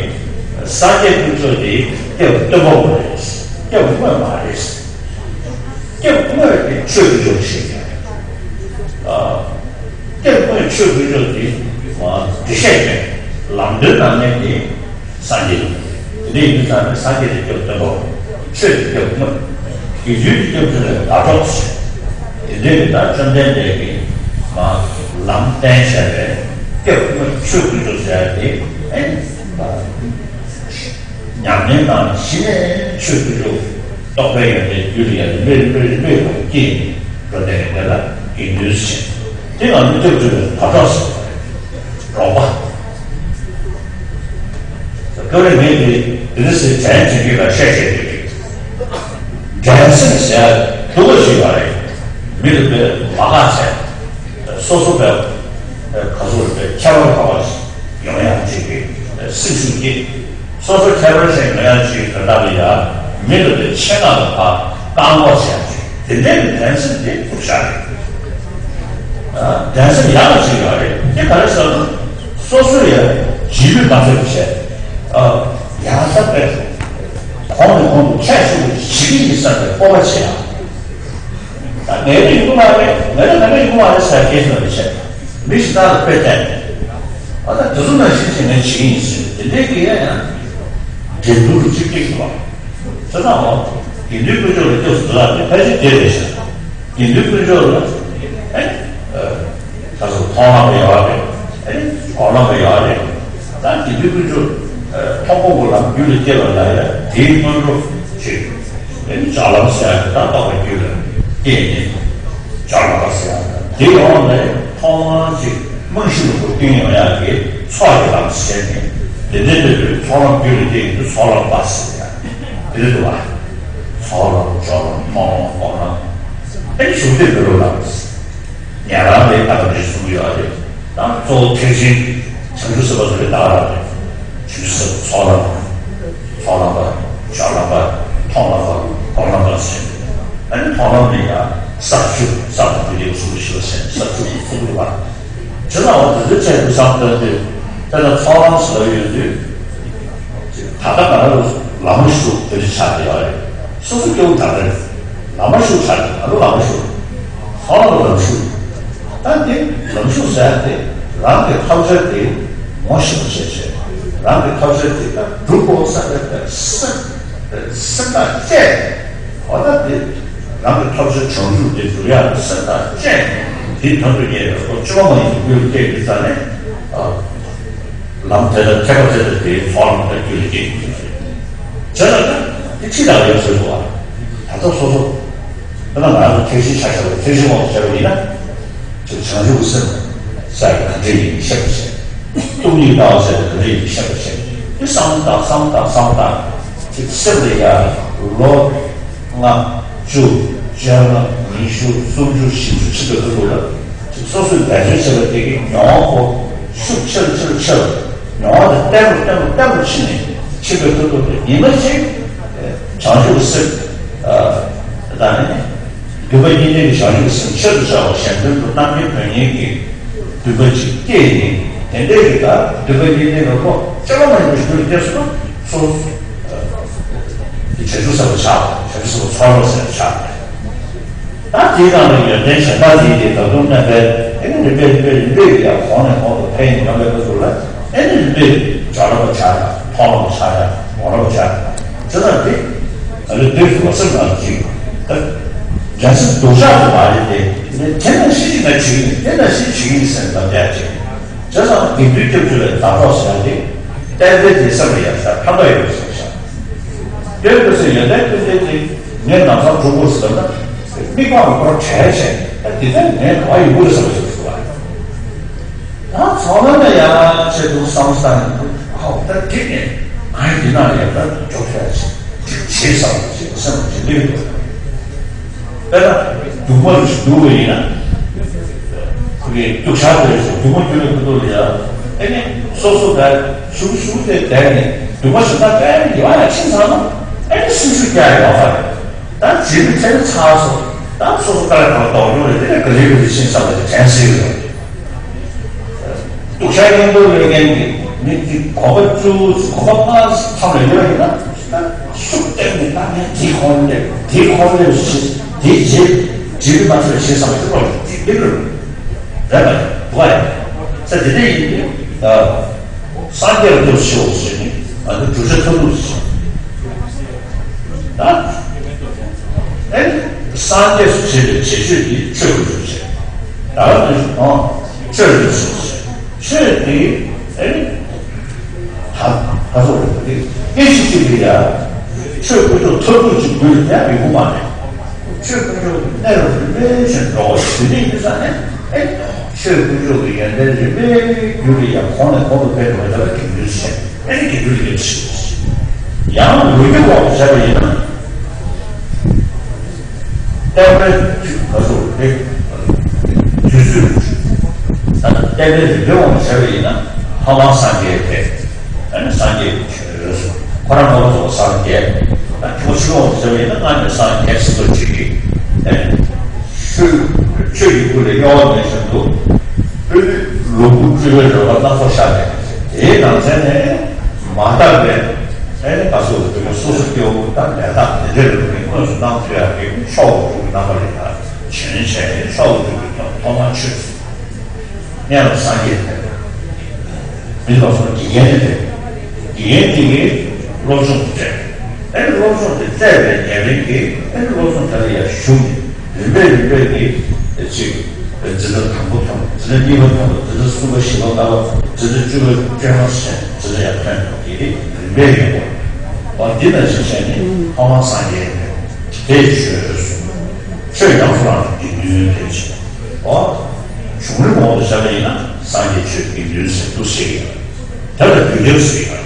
སངས་རྒྱས་དཀོན་མཆོག་དེ་སྐྱབས་སྟོན་པ་མ་རེད། སྐྱབས་དངོས་མ་རེད། སྐྱབས་དངོས་དེ་ཆོས་ཀྱི་སྐྱབས་ཞིག་ཡིན། སྐྱབས་དངོས་ཆོས་ཀྱི་སྐྱབས་དེ་འགྲེལ་བཤད་ཀྱི་ལམ་སྟོན་གནང་མཁན་དེ་སངས་རྒྱས་ཡིན། དེ་འདྲ་ཡིན་དུས་ཙང་ནས་སངས་རྒྱས་དེ་སྐྱབས་སྟོན་པ། ཆོས་ཀྱི་སྐྱབས་དངོས། དགེ་འདུན་གྱི་སྐྱབས་འགྲོ་ལ་ཟླ་གྲོགས་ཟེར། དེ་འདྲའི་གི་ད་བཅོམ་ལྡན་འདས་ཀྱིས་མ་ལམ་བསྟན་བྱས་པའི་སྐྱབས་དངོས་ཆོས་ཀྱི་སྐྱབས་ཟེར་ཡ་དེ་ཨེ་ད། ཉམས་ལེན་དང་གཞི་ནས་ཆོས་ཀྱི་ཆོས་རྟོགས་པའི་ཡོན་ཏན་རྒྱུད་ལ་ཡར་རིམ་པས་རིམ་པས་རིམ་པས་ཡོང་སྐྱེས་ནས་འགྲོ་བསྡད་མཁན་དེ་ལ་དགེ་འདུན་ཟེར། དེ་ལ་མི་སྐྱབས་འགྲོ་བའི་ཟླ་གྲོགས་ཟེར་བ་རེད། རོགས་པ། སྐབས་རེ་ངས་འདི་འདི་འདྲ་ཟེར་དྲན་དྲན་གྱི་ལ་བཤད་བཤད་ཀྱི་རེད། འགྲན་སེམས་ཟེར་ཡ་སྡུག་པ་ཞིག་ཡོད་རེད། མི་ལ་དཔེ་མ་དགའ་བྱས། སོ་སོ་དཔེ་ག་ཚོད་དཔེ་ཁྱད་པར་འཕགས་པ་ཞིག་ཡོང་ཡག་ཅིག་གི་སེམས་ཤུགས་སྐྱེ། སོ་སོ་ཁྱད་པར་ཅན་ཡོང་ཡག་ཅིག་གི་ད་ལྟ་ལ་ཡ་མི་ལ་དཔེ་ཆེད་མངགས་ལ་ཕར་བཀག་འགོག་བྱེད་ཡག་ཅིག་དེ་འདྲའི་གི་འགྲན་སེམས་དེ་སྡུག་ཤ་རེད། འགྲན་སེམས་ཡག་པ་ཅིག་ཡོད་རེད། དེ་ག་རེ་ཟེར་ན་སོ་སོ་ཡ་རྗེས་ལུས་མ་ཐེབས་བྱས། ཡང་དག་པའི་གོང་ནས་གོང་དུ་ཁྱད་ཆོས་ཀྱི་ཞི་བདེ་ཡི་ས་ནས་སྤོབས་པ་བྱེད་ཡག་ད་ངའི་རིགས་ཡོང་མ་རེད། ངའི་རིགས་ངའི་རིགས་ཡོང་མ་རེད་ཟེར་སྐད་ཆ་མི་བཤད། མི་ཞིག་ནང་ལ་དཔེ་བལྟས་ནས། ཨ་ད་དེ་ཚོ་ནང་བཞིན་བྱས་ནས་བྱེད་ཀྱི་ཡིན་ཟེར་དེ་འདྲའི་སྐད་ཡ་ཡང་འགྲན་བསྡུར་གཅིག་སྒྲིལ་དགོས་པ། ཚོ་ནང་ལ་དགེ་འདུན་དཀོན་མཆོག་ལ་སྐྱབས་སུ་འགྲོ་ཡག་དེ་ཕལ་ཆེར་དེ་རེད་ཤག་དགེ་འདུན་དཀོན་མཆོག་ལ་ཨེ་ད་སོ་མཐོང་ལམ་ཡོད་རེད། ཨེ་གོང་ལམ་ཡོད་རེད། ད་དགེ་འདུན་དཀོན་མཆོག་མཐོང་སྒོ་གོང་ལམ་རྒྱུད་ལ་སྐྱེས་པ་ལ་ཡ་དེའི་སྔོན་འགྲོ་བྱེད། ཨེ་ལྕགས་ལམ་ཟེར་ཡག་དེ་ད་རྟོགས་པའི་རྒྱུད་ལ་སྐྱེས་ནས་ལྕགས་ལམ་པ་ཟེར་ཡག་དེ་ཡོང་ནས་མཐོང་ལམ་ཅིག་རྨང་གཞི་ལ་འགོ་བསྟུན་ཡོང་ཡག་གི་ཚོགས་ཀྱི་ལམ་ཟེར་ནས་དེ་འདྲའི་འདོད་པའི་ཚོགས་ལམ་རྒྱུད་ལ་སྐྱེས་ཡོང་དུས་ཚོགས་ལམ་པ་ཟེར་ཡག་དེ་འདྲ་འདུག་བ། ཚོགས་ལམ་སྦྱོར་ལམ་མཐོང་ལམ་སྒོམ་ལམ་ཨེ་གཞུང་དེ་འདི་རུ་ལམ་ཟེར། ཉན་རང་ལས་ད་ག་འདྲ་གསུང་གི་ཡོད་རེད། ད་གཙོ་བོ་ཐེག་ཆེན་བྱང་ཆུབ་སེམས་དཔའ་ཚོ་ལས་ད་ག་རང་རེད། བྱང་ཆུབ་སེམས་དཔའ་ཚོགས་ལམ་པ། ཚོགས་ལམ་པ། སྦྱོར་ལམ་པ། མཐོང་ལམ་པ། སྒོམ་ལམ་པ་ཟེར། ཨ་ནི་མཐོང་ལམ་ནི་ཡང་ས་བཅུ་ས་དང་པོ་དེ་གསུང་གི་ཞུ་བ་ཟེར་ས་བཅུ་གསུང་གི་བ། དེ་ལ་འོ་དེ་ཚོའི་ཚད་དུ་བསམ་བཏང་དུས་དཔེར་ན་ཚོགས་ལམ་ཟེར་བ་ཡོད་དུས། ད་ལྟ་ང་རང་ལ་མ་ཞུགས་དེ་འདྲ་ཆགས་བསྡད་ཡོད་རེད། སོ་སོ་སྐྱོ་བོ་དྲག་རེད། ལ་མ་ཞུགས་ཆགས་རེད། ང་ཚོ་ལ་མ་ཞུགས། ཚོགས་ལམ་ལ་ལམ་ཞུགས། ད་འདི་ལམ་ཞུགས་ཟེར་ཡ་དེ་རང་གི་ཐབས་ཤེས་དེ་ངོ་ཤེས་པ་བྱས་བྱས། རང་གི་ཐབས་ཤེས་དེ་ད་སྒྲུབ་དགོས་ས་དེ་ད་སེམས་སེམས་ཐག་བཅད། འོ་ད་དེ་རང་གི་ཐོབ་བྱ་བྱང་ཆུབ་དེ་འགྲུབ་ཡག་གི་སེམས་ཐག་བཅད་ནས་དེའི་དོན་དུ་གཉེར་བའི་སྐོར་བཅོ་ལྔ་མ་ཡིན་པའི་རྒྱུད་ལ་སྐྱེས་པའི་རྩ་ནས། ལམ་དེ་ལ་ཐེག་པ་དེ་ལ་དེའི་ཚོགས་ལམ་དང་རྒྱུད་ལ་སྐྱེས་ཡིན་ཟེར། བྱས་ཙང་ད་དེ་ཁྲིད་ལ་ཡོད་ཟེར་བ། ད་ལྟ་སོ་སོ་ད་ལྟ་ང་ཚོ་ཐེག་ཆེན་ཆ་བཞག་པ་ཐེག་ཆེན་དབང་དུ་བྱས་པ་ཡིན་ན། ཅིག་བྱང་ཆུབ་སེམས་ས་ཡི་ག་འདྲ་ཡིན་ཤེས་པར་བྱེད། སྟོང་ཉིད་ལྟ་བ་ཟེར་ག་འདྲ་ཡིན་ཤེས་པར་བྱེད། དེ་བསམ་བཏང་བསམ་བཏང་བསམ་བཏང་། ཅིག་སེམས་ལ་ཡ་ལོ་ལྔ་བཅུ་བཅོ་ལྔ་ཉི་ཤུ་སུམ་ཅུ་བཞི་བཅུ་ཕྱིན་པའི་ཁ་ཐུག་ལ་ཅིག་སོ་སོས་འབད་བརྩོན་བྱས་པ་དེ་གི་མྱོང་བ་ཁོ་ཤུགས་ཆེ་རུ་ཆེ་རུ་ཆེ་རུ་མྱོང་བ་དེ་བརྟན་པོ་བརྟན་པོ་བརྟན་པོ་ཕྱིན་ནས་ཕྱིན་པའི་ཁ་ཐུག་ལ་ཉི་མ་གཅིག་བྱང་ཆུབ་སེམས་ད་ནི། འདུན་པ་གཉིས་ལྡན་གྱི་བྱང་ཆུབ་སེམས་ཆེད་དུ་བྱ་བ་གཞན་དོན་དུ་རྣམ་མཁྱེན་དོན་གཉེར་གྱི་འདུན་པ་ཅིག་སྐྱེས་ནས་དེ་འདྲའི་གི་ད་འདུན་པ་གཉིས་ལྡན་གྱི་བློ་སྤྱོད་པ་མ་ཡིན་པའི་རྒྱུ་ལ་སྐྱེས་སོང་ན་སོ་སོ་དེ་བྱང་ཆུབ་སེམས་ལ་ཆགས་བྱང་ཆུབ་སེམས་ལ་ཚོར་བ་ཟེར་ཆགས་ནས། ད་དེའི་སྒང་ལ་ཡོན་ཏན་གཞན་དག་དེའི་དེ་ད་དུང་རྣམ་པའི་ཨེ་ནི་རིམ་པས་རིམ་པས་རིམ་པས་ཀྱི་ཡང་གོང་ནས་གོང་དུ་འཕེལ་ཡིན་སྙམ་པའི་སྐབས་སུ་ལ་ཨེ་ནི་རིམ་པས་སྦྱོར་ལམ་པ་ཆགས་ཡ་མཐོང་ལམ་པ་ཆགས་ཡ་ངོ་ལམ་པ་ཆགས་ཡ་བྱས་ཙང་དེ། ཨ་ནི་དུས་སུ་བ་སེམས་ནང་གི་ད་འགྲན་སེམས་སྡུག་ཅག་ཏུ་མ་རེད་དེ། དེ་ནས་དེ་ནང་བཞིན་ཅིག་ང་བྱེད་ཀྱི་ཡིན་དེ་ནང་བཞིན་བྱེད་ཀྱི་ཡིན་ཟེར་ནས་ལབ་ཡག་ཅིག་བྱས་ཙང་དགེ་འདུན་སྐྱབས་བཅོལ་བའི་ཟླ་གྲོགས་ཟེར་ཡག་དེ་གཏན་གཏན་དེ་སེམས་ལ་ཡག་ཤག་ཕན་ཐོགས་ཡོད་ཟེར་ཤག་དེ་བས་སེ་ཡོན་ཏན་ཀུན་ལྡན་དེ་ངས་ནམ་སང་འགྲོ་དགོས་ཟེར་ན་དམིགས་པ་ལ་ཁོ་རང་བྲལ་བྱས་ཨ་དེ་ལྟར་ངས་ག་བ་ཡོང་གི་རེད་བསམ་ཟེར་སོང་བ། ད་ཚང་མ་ལ་ཡ་ཆེད་དུ་བསམ་བློ་བཏང་ནས་ཨའོ་ད་འགྲིག་ནས་ང་ཡི་འདི་ན་ཡ་ད་འཇོག་ཐུབ་ཡ་ཆེད་ཅིག་བྱེད་བསམ་བློ་ཅིག་སེམས་ལ་བྱེད་འདོད་ཡོད། དཔེར་ན་སྡུག་མ་རུ་ཞིག་སྡུག་པ་ཡིན་ན་ཁོ་གི་སྡུག་ཤ་དེ་ཞིག་སྡུག་མ་སྐྱོན་ལ་ཁོ་ཐོག་ལ་ཡ་ཨེ་ནི་སོ་སོ་ད་ཞུ་ཞུ་དེ་བསྡད་ནས་སྡུག་མ་ཞིག་ད་དཔེ་ཡོང་ཡ་ཕྱིན་ཚར་ན་ཨེ་ནི་སུ་ཞིག་རྒྱག་ཡོང་ས་རེད། ད་བྱེད་མི་ཚེ་ནི་ཚར་སོང་། ད་སོ་སོ་དཀའ་ལས་ཁག་ལྡོག་ཡོང་རེད་དེ་ནས་ག་ལེ་ག་ལེ་ཕྱིན་ས་ལ་དྲན་སྲིད་རེད། སྡུག་ཤ་གཉེན་པོ་ཡོད་མཁན་གྱི་མི་དེ་གོམ་པ་བཅུ་གོམ་པ་ལྔ་མཚམས་ལ་ཡོད་ཡིན་ན་ད་ཤུགས་བཏོན་ནས་ད་ངས་དེའི་ཁོངས་སླེབས་དེའི་ཁོངས་སླེབས་ཤིག་དེའི་རྗེས་འབྲས་བུ་མ་ཐོན་ཤེས་བསམ་པ་ཞིག་ལོག་དེ་འདི་རུ་རེད་པ་འདུག་ག་ཡ་ས་དེ་འདྲ་ཡིན་དུས་ད་སངས་རྒྱས་ལ་ཐུགས་ཆེའོ་ཟེར་ནས་ང་ཚོ་གྲུབ་ཆ་ཐོབ་ཐུབ་ཟེར། ད་ཨེ་སངས་རྒྱས་སུ་བྱེད་པའི་བྱེད་སྤྱོད་འདི་ཆོས་ཀུན་སྤྱོད་བྱེད། ད་ལྟ་འདི་ཨང་ཆོས་ཀུན་སྤྱོད་བྱེད། ཆོས་འདི་ཨེ་ད་ད་སོ་རེད་འདི་སྐད་ཅིག་གཅིག་འདི་ཡ་ཆོས་ཀུན་སྤྱོད་ཐབས་སྡུག་ཅིག་འདུལ་ཡ་ཡོང་གི་མ་རེད། ཆོས་ཀུན་སྤྱོད་ཀྱི་གནས་ལ་རིམ་པས་བཞིན་འགྲོ་བ་ཞི་བདེ་ཡིན་ས་ནས་ཨེ་ཆོས་ཀུན་སྤྱོད་ཀྱི་ཡོན་ཏན་རིམ་པས་རྒྱུད་ལ་ཡ་གོང་ནས་གོང་དུ་འཕེལ་དགོས་པ་ལ་དགེ་འདུན་ཟེར། ཨེ་ནི་དགེ་འདུན་ལ་སྐྱབས་ཞུ། ཡང་ལོ་རྒྱུས་འོག་ཏུ་བྱས་པ་ཡིན་ན། བསྟན་པའི་ག་ཚོད་རེད། དུས་ཚོད་ད་བསྟན་པའི་རིམ་པའི་འོག་ཏུ་བྱས་པ་ཡིན་ན་ཐོག་མར་སངས་རྒྱས་ཏེ། ཨ་ནི་སངས་རྒྱས་ཀྱི་ཆོས་སུ་ཁོ་རང་ངོ་བོ་ཚོ་སངས་རྒྱས། ད་ཁྱོད་ཕྱི་འོག་ཏུ་བྱས་པ་ཡིན་ན་སྔར་ནས་སངས་རྒྱས་སྲིད་པ་ཅིག་གིས། ཨ་ནི་ཆོས་ཆོས་ཀྱི་སྐུ་ལས་གཡོ་བ་མེད་བཞིན་དུ། པོའི་ལོ་དགུ་སྤྲུལ་པའི་རོལ་པ་སྣ་ཚོགས་ཤར་ནས་དེའི་ནང་ཚན་ནས་མ་དག་པའི་ཨེ་ནི་ང་ཚོ་ལ་དེ་སོ་སོ་སྐྱེ་བོ་དང་ལས་དག་དེ་འདྲའི་ལུགས་ནས་དངོས་སུ་གནང་ཐུབ་ཡག་གི་མཆོག་ཏུ་གྲུབ་པའི་རྣམ་པ་ལས་དག་བྱོན་བྱས་མཆོག་ཏུ་གྲུབ་པའི་ཐོག་ཐོག་མར་ཆོས་སྨན་ལ་སངས་རྒྱས་ཏེ། མི་ལ་སོགས་དགེ་རྒན་ནི་སྤྲད། དགེ་རྒན་དེ་གིས་སློབ་སྦྱོང་དེ་སྤྲད། ཨེ་ནི་སློབ་སྦྱོང་དེ་སྤྲད་པའི་ཉམས་ལེན་གྱིས་ཨེ་ནི་སློབ་སྦྱོང་དེ་ལ་ཡང་ཞུགས་ནས་རིམ་པས་རིམ་པས་ཀྱིས་ཅིག་འཛིན་གྲྭ་དང་པོ་ཐོན། འཛིན་གྲྭ་གཉིས་པ་ཐོན། འཛིན་གྲྭ་གསུམ་པ་བཞི་པ་ལྔ་པ། འཛིན་གྲྭ་བཅུ་པ་བཅོ་ལྔ་ཟེར་འཛིན་གྲྭ་ཡར་ཐོན་ཐོན་དེ་རིམ་པས་ཡོང་བ། འོ་འདི་ནང་བཞིན་བྱས་ནས་ཐོག་མར་སངས་རྒྱས་ནས་དེ་ཆོས་གསུངས། ཆོས་ཀྱང་ཁོ་རང་དགེ་འདུན་དེ་བྱས། འོ། བྱུང་རིམ་འོག་ཏུ་བྱས་པ་ཡིན་ན་སངས་རྒྱས་ཆོས་དགེ་འདུན་ཟེར་འདུག་ཟེར་གྱི་ཡོད། དེ་ལ་དུས་རྒྱབ་ཟེར་གྱི་ཡོད།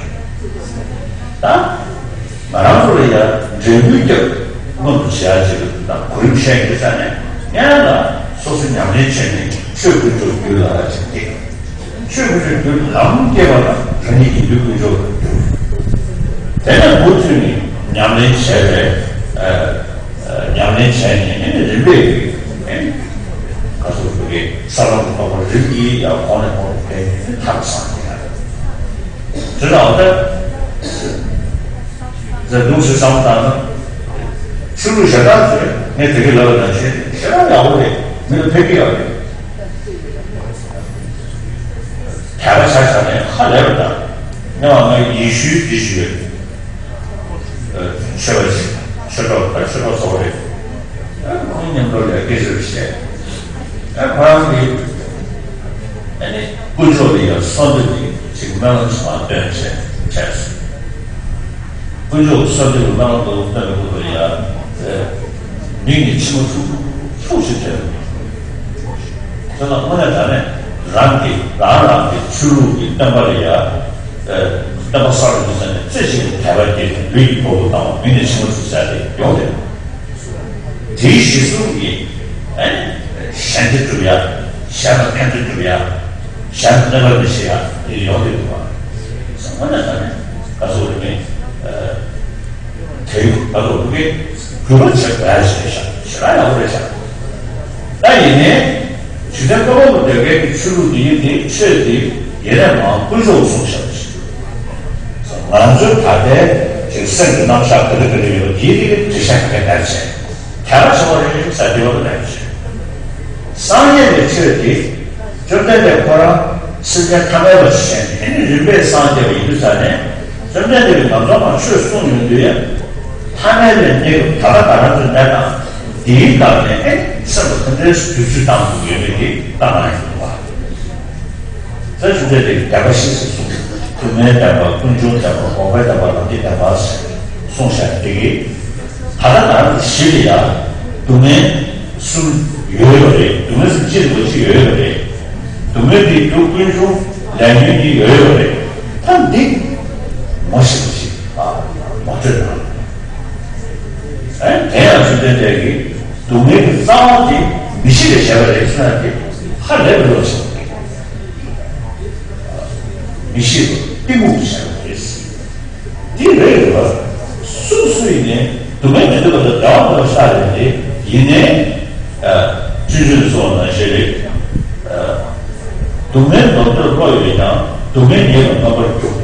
ད་ང་རང་ཚོ་ལ་ཡང་འབྲས་བུའི་རྒྱབ་མངོན་དུ་བྱེད་ཡ་ཅིག་དང་གོ་རིམ་བཤད་ཡོད་ས་ནས་སྔོན་ལ་སོ་སོ་ཉམས་ལེན་བྱས་ནས་ཆོས་ཀུན་སྤྱོད་རྒྱུད་ལ་ཅིག་སྐྱེས། ཆོས་ཀུན་སྤྱོད་རྒྱུད་ལམ་སྐྱེས་པ་ལ་རང་ཉིད་དགེ་འདུན་དཀོན་མཆོག་ཏུ་གྱུར། དེ་ནས་མུ་མཐུད་ནས་ཉམས་ལེན་བྱས་པས། ཉམས་ལེན་བྱས་ནས་ཨེ་ནི་རིམ་པས་ཨེ་ནི་ག་ཚོད་དགེ་ས་ལམ་དུ་གཏོགས་པ་རིམ་གྱིས་ཡང་གོང་ནས་གོང་དུ་འཕེལ་ནས་ཐག་བཟང་གི་ཡ་རེད། དེ་ལ་འོ་ད་ཟེར་འདུག་ཟེར་བསམ་བཏང་ན་ཆོས་ལུགས་གཞན་དག་ཚོས་ངས་དེ་གི་ལབ་པ་ནང་བཞིན་ཞེ་དྲག་ཡག་པོ་རེད། མི་ལ་ཕན་གྱི་ཡོད་རེད། དད་པ་ཆ་བཞག་ནས་ཧ་ལས་པ་དང་། སྔོན་མ་ང་ཡེ་ཤུའི་འདི་ཞུས། ཆོས་པ་ཞིག་ ཆོས་གྲོགས་ད་ཆོས་གྲོགས་ཚོ་རེད། ཨ་ཁོང་མཉམ་དུ་ལས་ཀ་ཞིག་བྱས། ཨ་ཁོ་རང་གིས་ཨ་ནི་དཀོན་མཆོག་ལ་ཡང་གསོལ་འདེབས་ཅིག་ཅིག་སྨོན་ལམ་ཞིག་མར་བཏོན་བྱས་བྱས་སོང་། དཀོན་མཆོག་གི་གསོལ་འདེབས་ལ་སྨོན་ལམ་དུ་བཏོན་པའི་སྐབས་ལ་ཡང་མིག་ནས་མཆི་མ་འཁྲུག་འཁྲུག་ཞིག་བྱས། དེ་ལ་དངོས་གནས་དྲང་གནས་རང་གི་རང་རང་གི་ཆོས་ལུགས་ཀྱི་བསྟན་པ་ལ་ཡ། ཨ། བསྟན་པ་གསར་དུ་འཛིན་ནས་རྩེ་གཅིག་ཏུ་དད་པ་སྐྱེས་ཏེ་ལུས་ཀྱི་ཕུང་པོ་བཏང་བ་མིག་ནས་མཆི་མ་འཁྲུག་ཟེར་ཏེ་ཡོང་དེ། དེའི་གཞི་བཟུང་གིས་ཨ་ནི་གཞན་དོན་སྒྲུབ་ཡ། གཞན་ལ་ཕན་ཐོགས་སྒྲུབ་ཡ། གཞན་ལ་གནོད་པ་མི་བྱེད་ཡ་དེ་ཡོང་དེ་འདུག་བ། དངོས་གནས་དྲང་གནས་ག་ཚོད་རེད་མིན། དེ་ཡང་ད་དུང་ཕ་གིའི་གུས་པ་བྱེད་དགོས་ཞེས་བྱ་ཞེ་དྲག་ཡག་པོ་རེད་བྱ། ད་ཡིན་ནའི་འཇིག་རྟེན་ཀུན་པོ་ལ་སྡོད་མཁན་གྱི་ཆོས་ལུགས་འདི་ཡིན་དེ་ཆོས་འདི་ཡིན་ནའི་མང་དཀོན་མཆོག་གསུངས་བཞག་པ་ཞིག་ང་ཚོའི་ད་ལྟའི་ཅིག་སེམས་ཀྱི་རྣམ་གཞག་ག་རེ་ག་རེ་ཡོད་པ་འདི་དེ་གི་འགྲེལ་བཤད་ག་གེ་མེད་བྱས། དད་པ་བྱ་བ་རེ་རེ་ས་དེ་བ་ལ་མེད་བྱས། སངས་རྒྱས་པའི་ཆོས་དེ་བཅོམ་ལྡན་འདས་ཁོ་རང་སེམས་ཅན་ཐ་མལ་པ་ཞིག་བྱས་ནས་ཨ་ནི་རིམ་པས་སངས་རྒྱས་པ་ཡིན་དུས་ཙང་ནས་བཅོམ་ལྡན་འདས་ཀྱིས་ང་ཚོ་ལ་ཆོས་གསུངས་ཡོང་དུས་ཡང་ཐ་མལ་པའི་གནས་སྐབས་ད་ལྟ་ང་རང་ཚོའི་གནས་སྟངས་འདིའི་སྐབས་ནས་ཨེ་སེམས་ལ་ག་འདྲའི་དུས་ཚོད་བཏང་དགོས་ཡོད་མེད་ཀྱི་ལྟ་སྟངས་ཡིན་པ། ས་བཅོམ་ལྡན་འདས་ཀྱིས་བདེན་པ་བཞི་ཟེར་གསུངས། སྡུག་བསྔལ་བདེན་པ། ཀུན་འབྱུང་བདེན་པ། འགོག་པའི་བདེན་པ། ལམ་གྱི་བདེན་པ་ཟེར་གསུངས་བཞག་འདི་གིས། ད་ལྟ་ང་རང་ཚོ་གཞི་ལ་ཡ་སྡུག་བསྔལ་གསུམ་ཡོད་པ་རེད། སྡུག་བསྔལ་གསུམ་གཅིག་ལ་གཅིག་ཡོད་པ་རེད། སྡུག་བསྔལ་དེའི་རྒྱུ་ཀུན་འབྱུང་ལས་ཉོན་གཉིས་ཡོད་པ་རེད། ད་འདི་ངོ་ཤེས་པ་ཞིག་ཨ་ངོ་སྤྲོད་གནང་། ཨ་དེ་ཡང་བཅོམ་ལྡན་འདས་ཀྱིས་སྡུག་བསྔལ་གྱི་རྩ་བ་དེ་མི་ཤེས་པས་བྱས་པ་རེད་གསུངས་ཡ་དེ་ཧ་ལས་པའི་བློ་ཞིག་རེད། མི་ཤེས་པ་གཏི་མུག་གིས་བྱས་པ་རེད། འདི་རེད་རེད་པ། སུ་སུ་ཡིན་ནའི་སྡུག་བསྔལ་མི་འདོད་པ་དང་བདེ་བ་འདོད་པ་ཤ་རེད་དེ་ཡིན་ནའི། ཨ། སྤྱོད་འཇུག་སོགས་ནང་བཞིན་རེད། ཨ། སྡུག་བསྔལ་མདོར་བསྡུས་བློ་ཡོད་ཀྱང་སྡུག་བསྔལ་ཉེ་བར་རྣམ་པར་སྒྲུབ།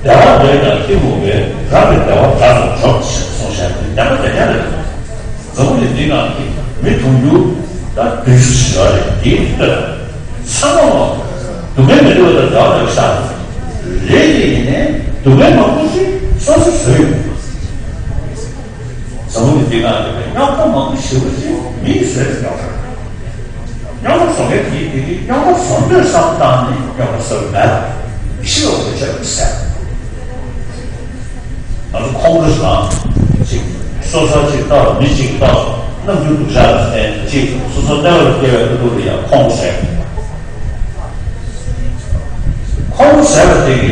བདེ་བ་འདོད་ཀྱང་གཏི་མུག་པས་རང་གི་བདེ་བ་དགྲ་ཙམ་འཇོམས་ཞེས་གསུངས་བཞག་པའི་བདེན་པ་དེ་ཀྱང་རེད། འཛམ་བུ་གླིང་འདི་སྒང་གི་མི་དུང་ཕྱུར་དང་བདུན་ཅུ་ཞེ་བ་རེད། དེའི་སྟོད་ཚང་མ་ལ་སྡུག་བསྔལ་མི་འདོད་པ་དང་བདེ་བ་འདོད་པ་ཤ་རེད། དེ་ཡིན་ནའི་སྡུག་བསྔལ་མང་པོ་ཞིག་སོ་སོ་བཟོས་ཡོད། འཛམ་བུ་གླིང་འདི་སྒང་ལ་རྙོག་དྲ་མང་པོ་ཞེ་པོ་ཅིག་མིས་བཟོས་པའི་རྙོག་དྲ། རྙོག་དྲ་བཟོ་མཁན་དེས་དེ་གི་རྙོག་དྲ་བཟོ་འདོད་བསམ་བཏང་ནས་རྙོག་དྲ་བཟོ་བ་མེད་ལ་ཤི་བ་དེ་ཆགས་པ་ཟེར། ང་ཚོ་ཁོང་ཁྲོ་ཞིག་ཅིག་སོ་སོ་ཅིག་ལྟ་བ་མི་གཅིག་ལྟ་བ་རྣམ་འགྱུར་སྡུག་ཅག་ལ་བརྟེན་ཅིག་སོ་སོ་གནོད་པ་ལ་སྐྱེ་བའི་ལྟ་བུ་ལ་ཡང་ཁོང་ཁྲོ་ཟེར། ཁོང་ཁྲོ་ཟེར་བ་དེ་གི་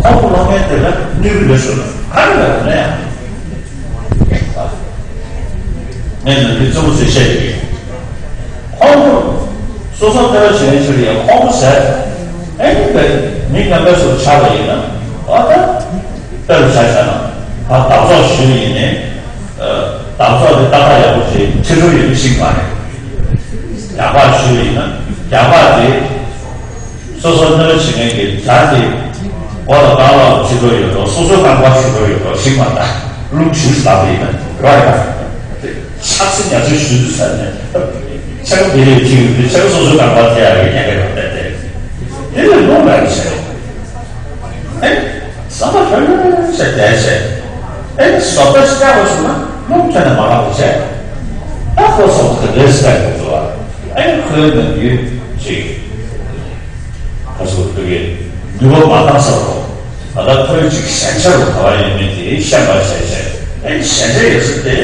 ཁོང་ཁྲོ་སློང་མཁན་དེ་ལ་གནོད་པ་ལས་སུ་ལ་ག་རེ་ལ་གནོད་ཡང་ངས་ནམ་རྒྱུན་རྩུབ་པོ་ཚོས་བཤད་ཀྱི་ཡོད། ཁོང་ཁྲོ། སོ་སོ་ལྟ་བ་བྱེད་མཁན་ཚོ་ལ་ཡང་ཁོང་ཁྲོ་ཟེར། ཨེ་ནི་བས་མི་རྣམ་པ་ཚོ་ཆགས་པ་ཡིན་ན་ཨ་ད། དཔེ་རུ་ཆ་བཞག་ན་ད་བདག་ཚོགས་ཞུས་ཡིན་ནའི། བདག་ཚོགས་དེ་ཏག་ཏག་ཡག་པོ་བྱེད་ཁྲི་ཁྲོ་ཡོད་མི་ཞིག་མ་རེད། རྒྱགས་པ་ཞུས་ཡིན་ན་རྒྱགས་པ་དེ། སོ་སོ་གནོད་བྱེད་མཁན་གྱི་དགྲ་དེ་མགོ་ལ་རྐང་ལག་ལ་ཁྲི་ཁྲོ་ཡོད་དོ། སོ་སོ་རྐང་པ་ཁྲི་ཁྲོ་ཡོད་དོ་ཞིག་མ་གཏོགས་རླུང་ཞིག་ལབ་པ་ཡིན་ན་རོ་ཡ། ཆགས་སེ་ཉ་ཚོད་ཞུ་དུས་ས་ནས་ཆ་ག་དེ་ལས་ཁྱི་ཡོད་དུས་ཆ་ག་སོ་སོ་རྐང་པ་དེ་ཡ་རེ་ཉ་ག་རེ་བསྡད་དེ་དེ་ལས་རླུང་ལ་རེ་བྱས་ཨེ་བསམ་པ་ལྷོད་ལྷོད་བྱས་བསྡད་བྱས་ཨེ་བཟོ་ལྟ་ཞིག་བྱས་པ་སོང་ན་རླུང་ཁྱོན་ནས་མ་ལངས་པ་བྱས་ད་ཁོ་སོང་གི་རེས་བསྡད་དགོས་འདུག་ཨ་ཨེ་ཁོའི་ནམ་རྒྱུན་ཅིག་ཁ་སོ་ཐུག་གི་ནུས་པ་མ་བཏང་ས་རོ། ད་ལྟ་ཐོས་ཅིག་ཞན་ཆ་རུ་ག་བ་ཡིན་མིན་དེ་ཤེས་པ་བྱས་བྱས་ཨེ་ཞན་ཆ་ཡོད་ས་དེ་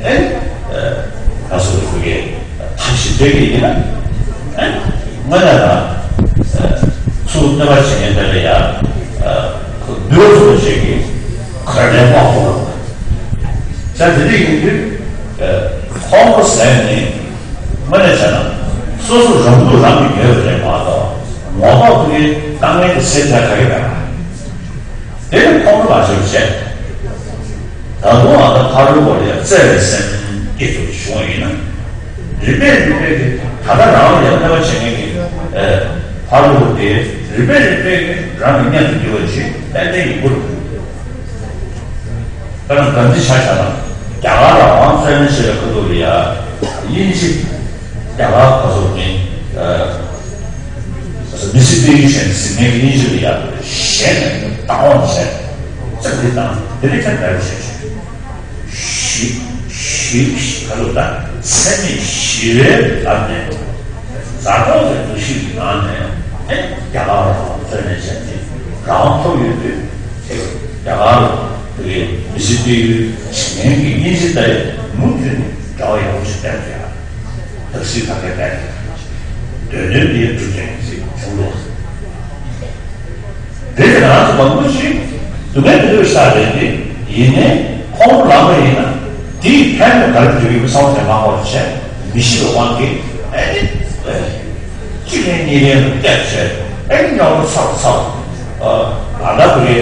ཨེ་ཁ་སོ་ཐུག་གི་ཐབས་ཤེས་སྤེལ་གི་ཡིན་ན་ཨེ་དངོས་གནས་ད་ཚུར་གནོད་པ་བྱེད་མཁན་དེ་ལ་ཡ་ཁོ་འདོད་ཚུལ་བྱེད་ཀྱི་གར་ལེན་དཔང་པོ་རུ་ཆ་དེ་འདྲ་ཡིན་དུས་ཁོང་ཁྲོ་ཟེར་ནི། དངོས་གནས་བྱས་ན་སོ་སོ་རང་སྡུག་རང་གིས་ཉོས་པ་རེད་མ་གཏོགས་ངོ་ཐོག་ཐུག་གི་དཀའ་ངལ་དེ་སེལ་ཐབས་ག་གེ་མེད་པ། དེ་ནི་ཁོང་ཁྲོ་མ་བྱེད་པ་བྱས། ད་དུང་ཨ་ད་ཕ་རོལ་པོ་ལ་ཡང་བརྩེ་བའི་སེམས་སྐྱེ་ཐུབ་བྱུང་བ་ཡིན་ན། རིམ་པས་རིམ་པས་ཀྱི་ད་ལྟ་རང་ལ་ཡང་གནོད་པ་བྱེད་མཁན་གྱི་ཕ་རོལ་པོ་དེ་རིམ་པས་རིམ་པས་ཀྱི་རང་གི་གཉེན་དུ་འགྱུར་བ་ཞིག་ཏན་ཏན་ཡིན་དགོས། ད་ནང་གང་ཅི་ཆ་བཞག་ན་རྒྱ་གར་ལ་དབང་བཙན་ལེན་བྱེད་པའི་ཁ་ཐུག་ལ་ཡ་དབྱིན་ཇི་རྒྱ་གར་ག་ཚོད་མིན་མི་སི་པི་ཡི་ཤན་ཟིན་མཁན་གྱི་དབྱིན་ཇི་ལ་ཡ་གཞན་ནས་བདག་དབང་བྱས་ཙག་ལི་དང་དེ་རིགས་ཀྱང་འདྲ་བ་བྱས་བྱས། ཞི་ཞི་ཁ་ལོ་ད་འཚེ་མེད་ཞི་བའི་ལམ་ནས་མཛའ་གྲོགས་ཀྱི་འདུ་ཤེས་ཀྱི་ངང་ནས་ཨེ་རྒྱ་གར་ལ་བརྩོན་ལེན་བྱས་ཏེ་རང་དབང་ཐོབ་ཡོད་དུས་དེ་རྒྱ་གར་ལ་དེ་གའི་མི་ཚེ་སྐྱེལ་ཡུལ་བྱེད་མཁན་གྱི་དབྱིན་ཇི་དང་མུ་མཐུད་ནས་འབྲེལ་བ་ཡག་པོ་ཞིག་བསྟན་ཡོད། དག་སྲིད་ཁ་ཁའི་བསྟན་ཡོད། དོན་དོན་དེ་སྒྲུབ་མཁན་གྱི་བྱུང་ལོ། དེ་ནི་ང་ཚོ་མང་པོ་ཞིག་སྡུག་བསྔལ་མི་འདོད་ས་རེད་དེ། ཡིན་ནའི་ཁོང་ལངས་པ་ཡིན་ན་དེའི་ཕན་ལ་ག་རེ་འདོད་ཀྱི་བསམ་བློ་དེ་མ་འཁོར་བྱས་མི་ཤི་བའི་དབང་གིས་ཨེ་ནི་གཅིག་ལན་གཉིས་ལན་ལ་བལྟས་བྱས་ཨེ་ནི་ཉོག་རོ་ཚ་རོ་ཚ་རོ། ཨ་ད་བུ་རེ་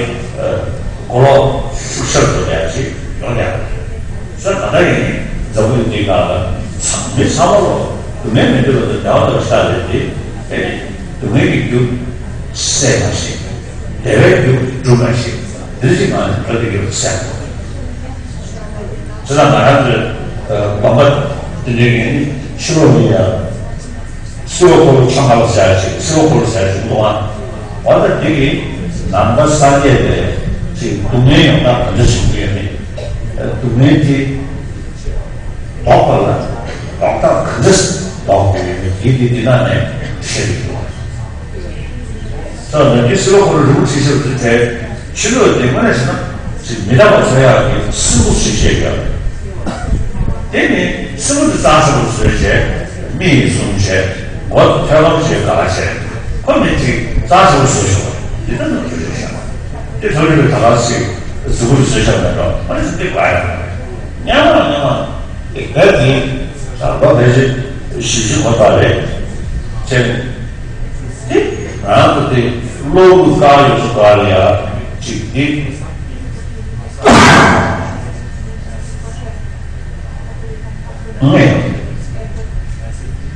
མགོ་ལོག་ཤུགས་ཤར་དུ་ལས་ཅིག་ཡོང་ཡག་ས་ད་ལྟ་ཡིན་ནི་འཛམ་བུ་གླིང་འདི་སྒང་ལ་མི་ཚང་མ་ལོ་སྡུག་བསྔལ་མི་འདོད་པ་དང་བདེ་བ་འདོད་ས་རེད་དེ། ཨེ་ནི་སྡུག་བསྔལ་གྱི་རྒྱུ་སེལ་མ་ཤེས། བདེ་བའི་རྒྱུ་སྒྲུབ་པ་ཞིག་འདིར་ཅིག་ང་ནི་བཀའ་སྡིག་གི་སེམས། བྱས་ཙང་ང་རང་ཚོའི་དགོན་པ་འདི་འདྲའི་ངས་ནི་ཕྱི་ལོགས་ནས་ཡང་སྲིད་པ་འཁོར་ལོ་ཆང་ཁ་ལ་ཟེར་ཅིག་སྲིད་པ་འཁོར་ལོ་ཟེར་ཅིག་འདུག་ཨ། འོ་ད་འདི་གི་ནང་པ་སངས་རྒྱས་པའི་ཅིག་སྡུག་བསྔལ་ཡོང་སྟངས་ག་འདྲ་བྱུང་གི་ཡོད་མེད། སྡུག་བསྔལ་དེ་ལྡོག་པ་ལ་ལྡོག་སྟངས་ག་འདྲ་ལྡོག་དགོས་ཡོད་མེད་དེ་འདི་འདི་ནང་ནས་བཤད་ཀྱི་འདུག་ཨ། ད་ལམ་གྱི་སྲིད་པ་འཁོར་ལོ་རིན་པོ་ཆེ་ཞབས་སུ་བྱས། ཕྱི་ལོགས་དེ་དངོས་གནས་བྱས་ན་ཅིག་མི་རྟག་པ་བཟོ་ཡག་གི་སྲིན་པོ་ཞིག་བཤད་ཡོད། དེ་ནི་སྲིན་པོ་དེ་གཙང་སྲིན་པོ་བཟོས་བྱས་མི་ཡིས་བཟུང་བྱས་མགོ་ཐོད་སྐམ་བྱས་ག་ལ་བྱས་ཁོ་མི་ཅིག་གཙང་སྲིན་པོ་བཟོས་ཤོག་འདི་ལྟ་ནང་བཞིན་བཤད་པ་དེ་ཐོ་རེ་བའི་ད་ག་ཟིག་གཟུགས་པོ་བཟོས་ཤོག་མེད་འགྲོ་མ་ནི་ཟིག་དེ་ག་ཡང་མེད། ཉམས་ལ་ཉམས་ལ་དེ་ག་དེ་དང་པོ་ཕལ་ཆེར་བཞི་བཅུ་གོ་ལྟར་རེད་བྱས། དེ་ང་རང་ཚོ་དེ་གློ་བུར་བཀག་ཡོད་ཚུལ་བཀག་ལ་ཡ་གཅིག་དེ་ངས་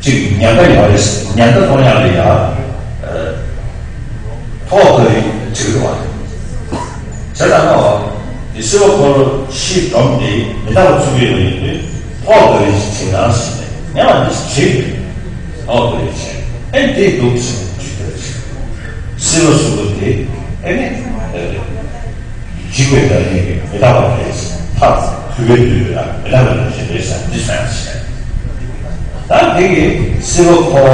གཅིག་ཉེན་ཁ་ཡོད་རེད། ཉེན་ཁ་གཏོང་ཡག་ལ་ཡ་ཐོག་ཏུ་བྲིས་རོགས། བྱས་ཙང་ཨོ། འདི་སྲིད་པ་འཁོར་ལོ་ཕྱིའི་སྒྲོམ་འདི་མི་རྟག་པ་ཚུགས་ཀྱི་ཡོད་ཡིན་དུས་ཐོག་ཏུ་རིན་ཆེན་བྲིས་ནང་ཟིན་ནས་ངས་མ་འདི་བྲིས་ཡོད། ཐོག་ཏུ་རིན་ཆེན་ཨེ་འདི་འདུག་ཟེར་ནས་བྲིས་ཡོད། སྲིད་པ་གཟུགས་པོ་འདི་ཨེ་ནི་འཇིག་པའི་བདག་ཉིད་ཀྱི་མི་རྟག་པ་རེད། ཐག་གུས་པས་འདུལ་བའི་མི་རྟག་པའི་རིན་ཆེན་རེད་ཟེར་འདི་ཟེར་ཡང་བཤད། ད་འདི་གི་སྲིད་པ་འཁོར་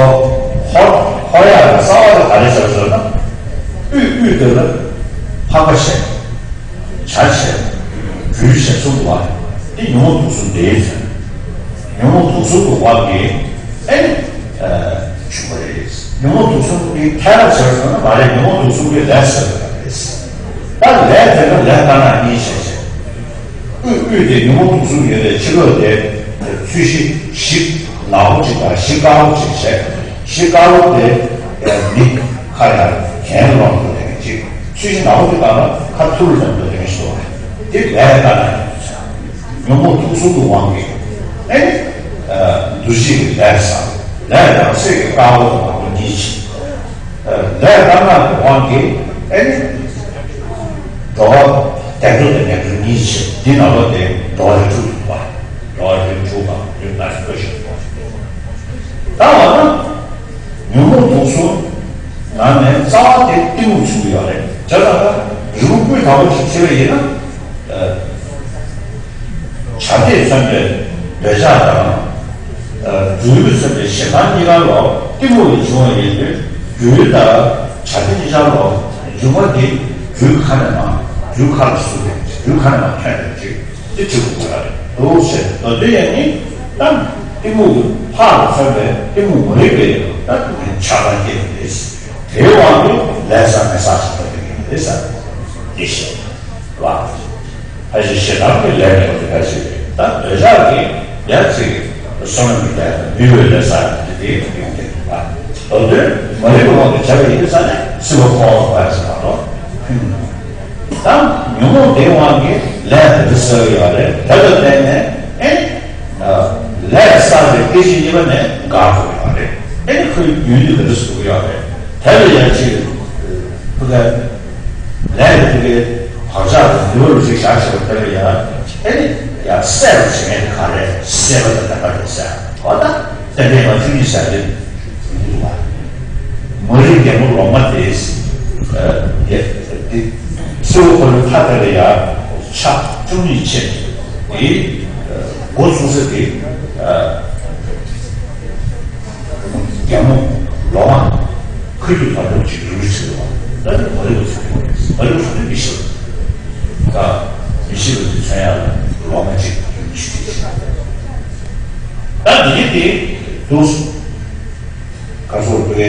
འཁོར་འཁོར་ཡག་གི་རྩ་བ་དེ་ག་རེ་ཟེར་ཟེར་ན། དབུས་དབུས་དེ་ལ་འཕགས་པ་བྱས། བྱ་བྱས། སྦྲུལ་བྱས་གསུམ་འདུག་པ། འདི་ཉོན་མོངས་དུག་གསུམ་འདིའི་མཚོན། ཉོན་མོངས་དུག་གསུམ་གྱི་དབང་གིས་ཨེ་ནི་བྱུང་བ་རེད། ཉོན་མོངས་དུག་གསུམ་གྱི་ཐལ་བ་བྱས་ཟེར་ན་མ་རེད། ཉོན་མོངས་དུག་གསུམ་གྱི་ལས་བྱས་པ་རེད། ད་ལས་དེ་ལ་ལས་དཀར་ནག་གཉིས་བྱས་བྱས། དབུས་དབུས་དེ་ཉོན་མོངས་དུག་གསུམ་ཡོད་པའི་ཕྱི་ལོགས་དེ་ཚོས་གཞི་གཞི་ནག་པོ་གཅིག་དང་གཞི་དཀར་པོ་གཅིག་བྱས། གཞི་དཀར་པོ་དེ་མི་ཁ་ཡར་གྱེན་ལོག་ཏུ་ལེན་གཅིག་ཚོས་གཞི་ནག་པོ་དེ་དག་ལ་ཁ་ཐུར་ལེན་དུ་ལེན་ཞུ་བ་དེ་ལས་དཀར་ནག་ཉོན་མོངས་དུག་གསུམ་གྱི་དབང་གིས་ཨེ་ནི་འདུ་བྱེད་ཀྱི་ལས་བསགས། ལས་རང་སྲེད་ཀྱི་དཀར་པོ་དང་ནག་པོ་གཉིས་བྱེད། ལས་དཀར་ནག་གི་དབང་གིས་ཨེ་ནི་འགྲོ་བ་བདེ་འགྲོ་དང་ངན་འགྲོ་གཉིས་བྱེད། འདི་ནང་ལོགས་དེ་འགྲོ་བ་རིགས་དྲུག་ཏུ་འདུ་བ། འགྲོ་བ་རིགས་དྲུག་དང་རིགས་ལྔ་ཞིག་བཀོད་བཞག་འདུག་ད་འོ་ན་ཉོན་མོངས་དུག་གསུམ་ནང་ནས་རྩ་བ་དེ་གཏི་མུག་བྱུང་གི་ཡོད་རེད། བྱས་ཙང་ད་རི་བོ་དབུས་དམ་པ་ཞིག་ཕྱེ་བ་ཡིན་ན། བྱ་དེས་མཚོན་པའི་འདོད་ཆགས་དང་། སྦྲུལ་པས་མཚོན་པའི་ཞེ་སྡང་གཉིས་ཀ་ལོ་གཏི་མུག་ལས་བྱུང་བ་ཡིན་པས་སྦྲུལ་དང་བྱ་དེ་གཉིས་ཆར་ལོ་འབྱུང་བ་འདི་སྦྲུལ་ཁ་ནས་མ་སྦྲུལ་ཁ་ལ་ཟུག་སྦྲུལ་ཁ་ནས་མ་ཐོན་པའི་ཚིག་འདི་བྲིས་དགོས་ཀྱི་རེད་འདུག་ཟེར། མདོ་དོན་ཡང་ནི་ད་གཏི་མུག་གི་ལྷ་ལ་མཚོན་པའི་གཏི་མུག་མ་རིག་པའི་ད་ཆགས་སྡང་སྐྱེས་པ་རེད། དེའི་དབང་གིས་ལས་བསགས་ནས་བསགས་བཞིན་པ་དེ་ཡིན་པ་རེད་ཟེར། འདི་ཤེས་པ། ཕལ་ཆེར་ཞེ་སྡང་གི་ལས་ནི་ཁོ་ཚོ་ཕལ་ཆེར་རེད། ད་འདོད་ཆགས་ཀྱི་ཡ་ཚིག་བསོད་ནམས་ཀྱི་ལས་དང་ནུས་པའི་ལས་བསགས་ཏེ་དེ་ཡོང་གི་འདུག་པ། མདོ་དོན་མ་རིག་པའི་དབང་གིས་བྱས་པ་ཡིན་ཙང་ནས་སྲིད་པ་འཁོར་བ་ཟེར་བ་དང་། ད་ཉོན་མོངས་དེའི་དབང་གིས་ལས་དེ་འདྲ་བསགས་ཡོད་རེད། དེ་ལ་བརྟེན་ནས་ཨེ་ནི་ལས་བསགས་པའི་སྐད་ཅིག་གཉིས་པ་ནས་འགག་འགྲོ་ཡོད་རེད། ཨེ་ནི་ཁོའི་རྒྱུན་དེ་འདི་འདྲ་བཟོ་གི་ཡོད་རེད། དེ་ལ་ཡང་ཅིག་ཁོ་ག་ལས་དེ་གའི་བག་ཆགས་དང་འདུལ་བ་ལ་ཅིག་བཞག་བྱས་པ་དེ་ལ་ཡང་ཨེ་ནི་ཡང་སད་པར་བྱེད་མཁན་དེ་ག་རེ་སད་པ་དང་ལྡན་པ་རེད་ཟེར། འོ་ད་ཏན་ཏན་ང་ཚོ་གཉིས་ཟེར་རེད། མ་རིག་རྒན་མོ་ལོག་མ་དེ། དེ་སྲིད་པ་འཁོར་ལོའི་མཐའ་དེ་ལ་ཡང་ཕྱག་བཅུ་གཉིས་ཕྱེ། དེ་འགོ་ཚུགས་ས་དེ་རྒྱ་མོ་ལོ་མ་ཁ་རྒྱུ་བར་དུ་ཅིག་རུ་ཆེ་བ་ད་ནི་མ་རིག་པ་ཚོ་མ་རིག་པ་ཚོ་མི་ཤེས་པ་ད་མི་ཤེས་པ་དེ་ཚན་ཡག་ལ་ལོ་མ་ཅིག་རུ་ཆེ་ད་དེ་དེ་དུ་ག་ཚོད་དེ་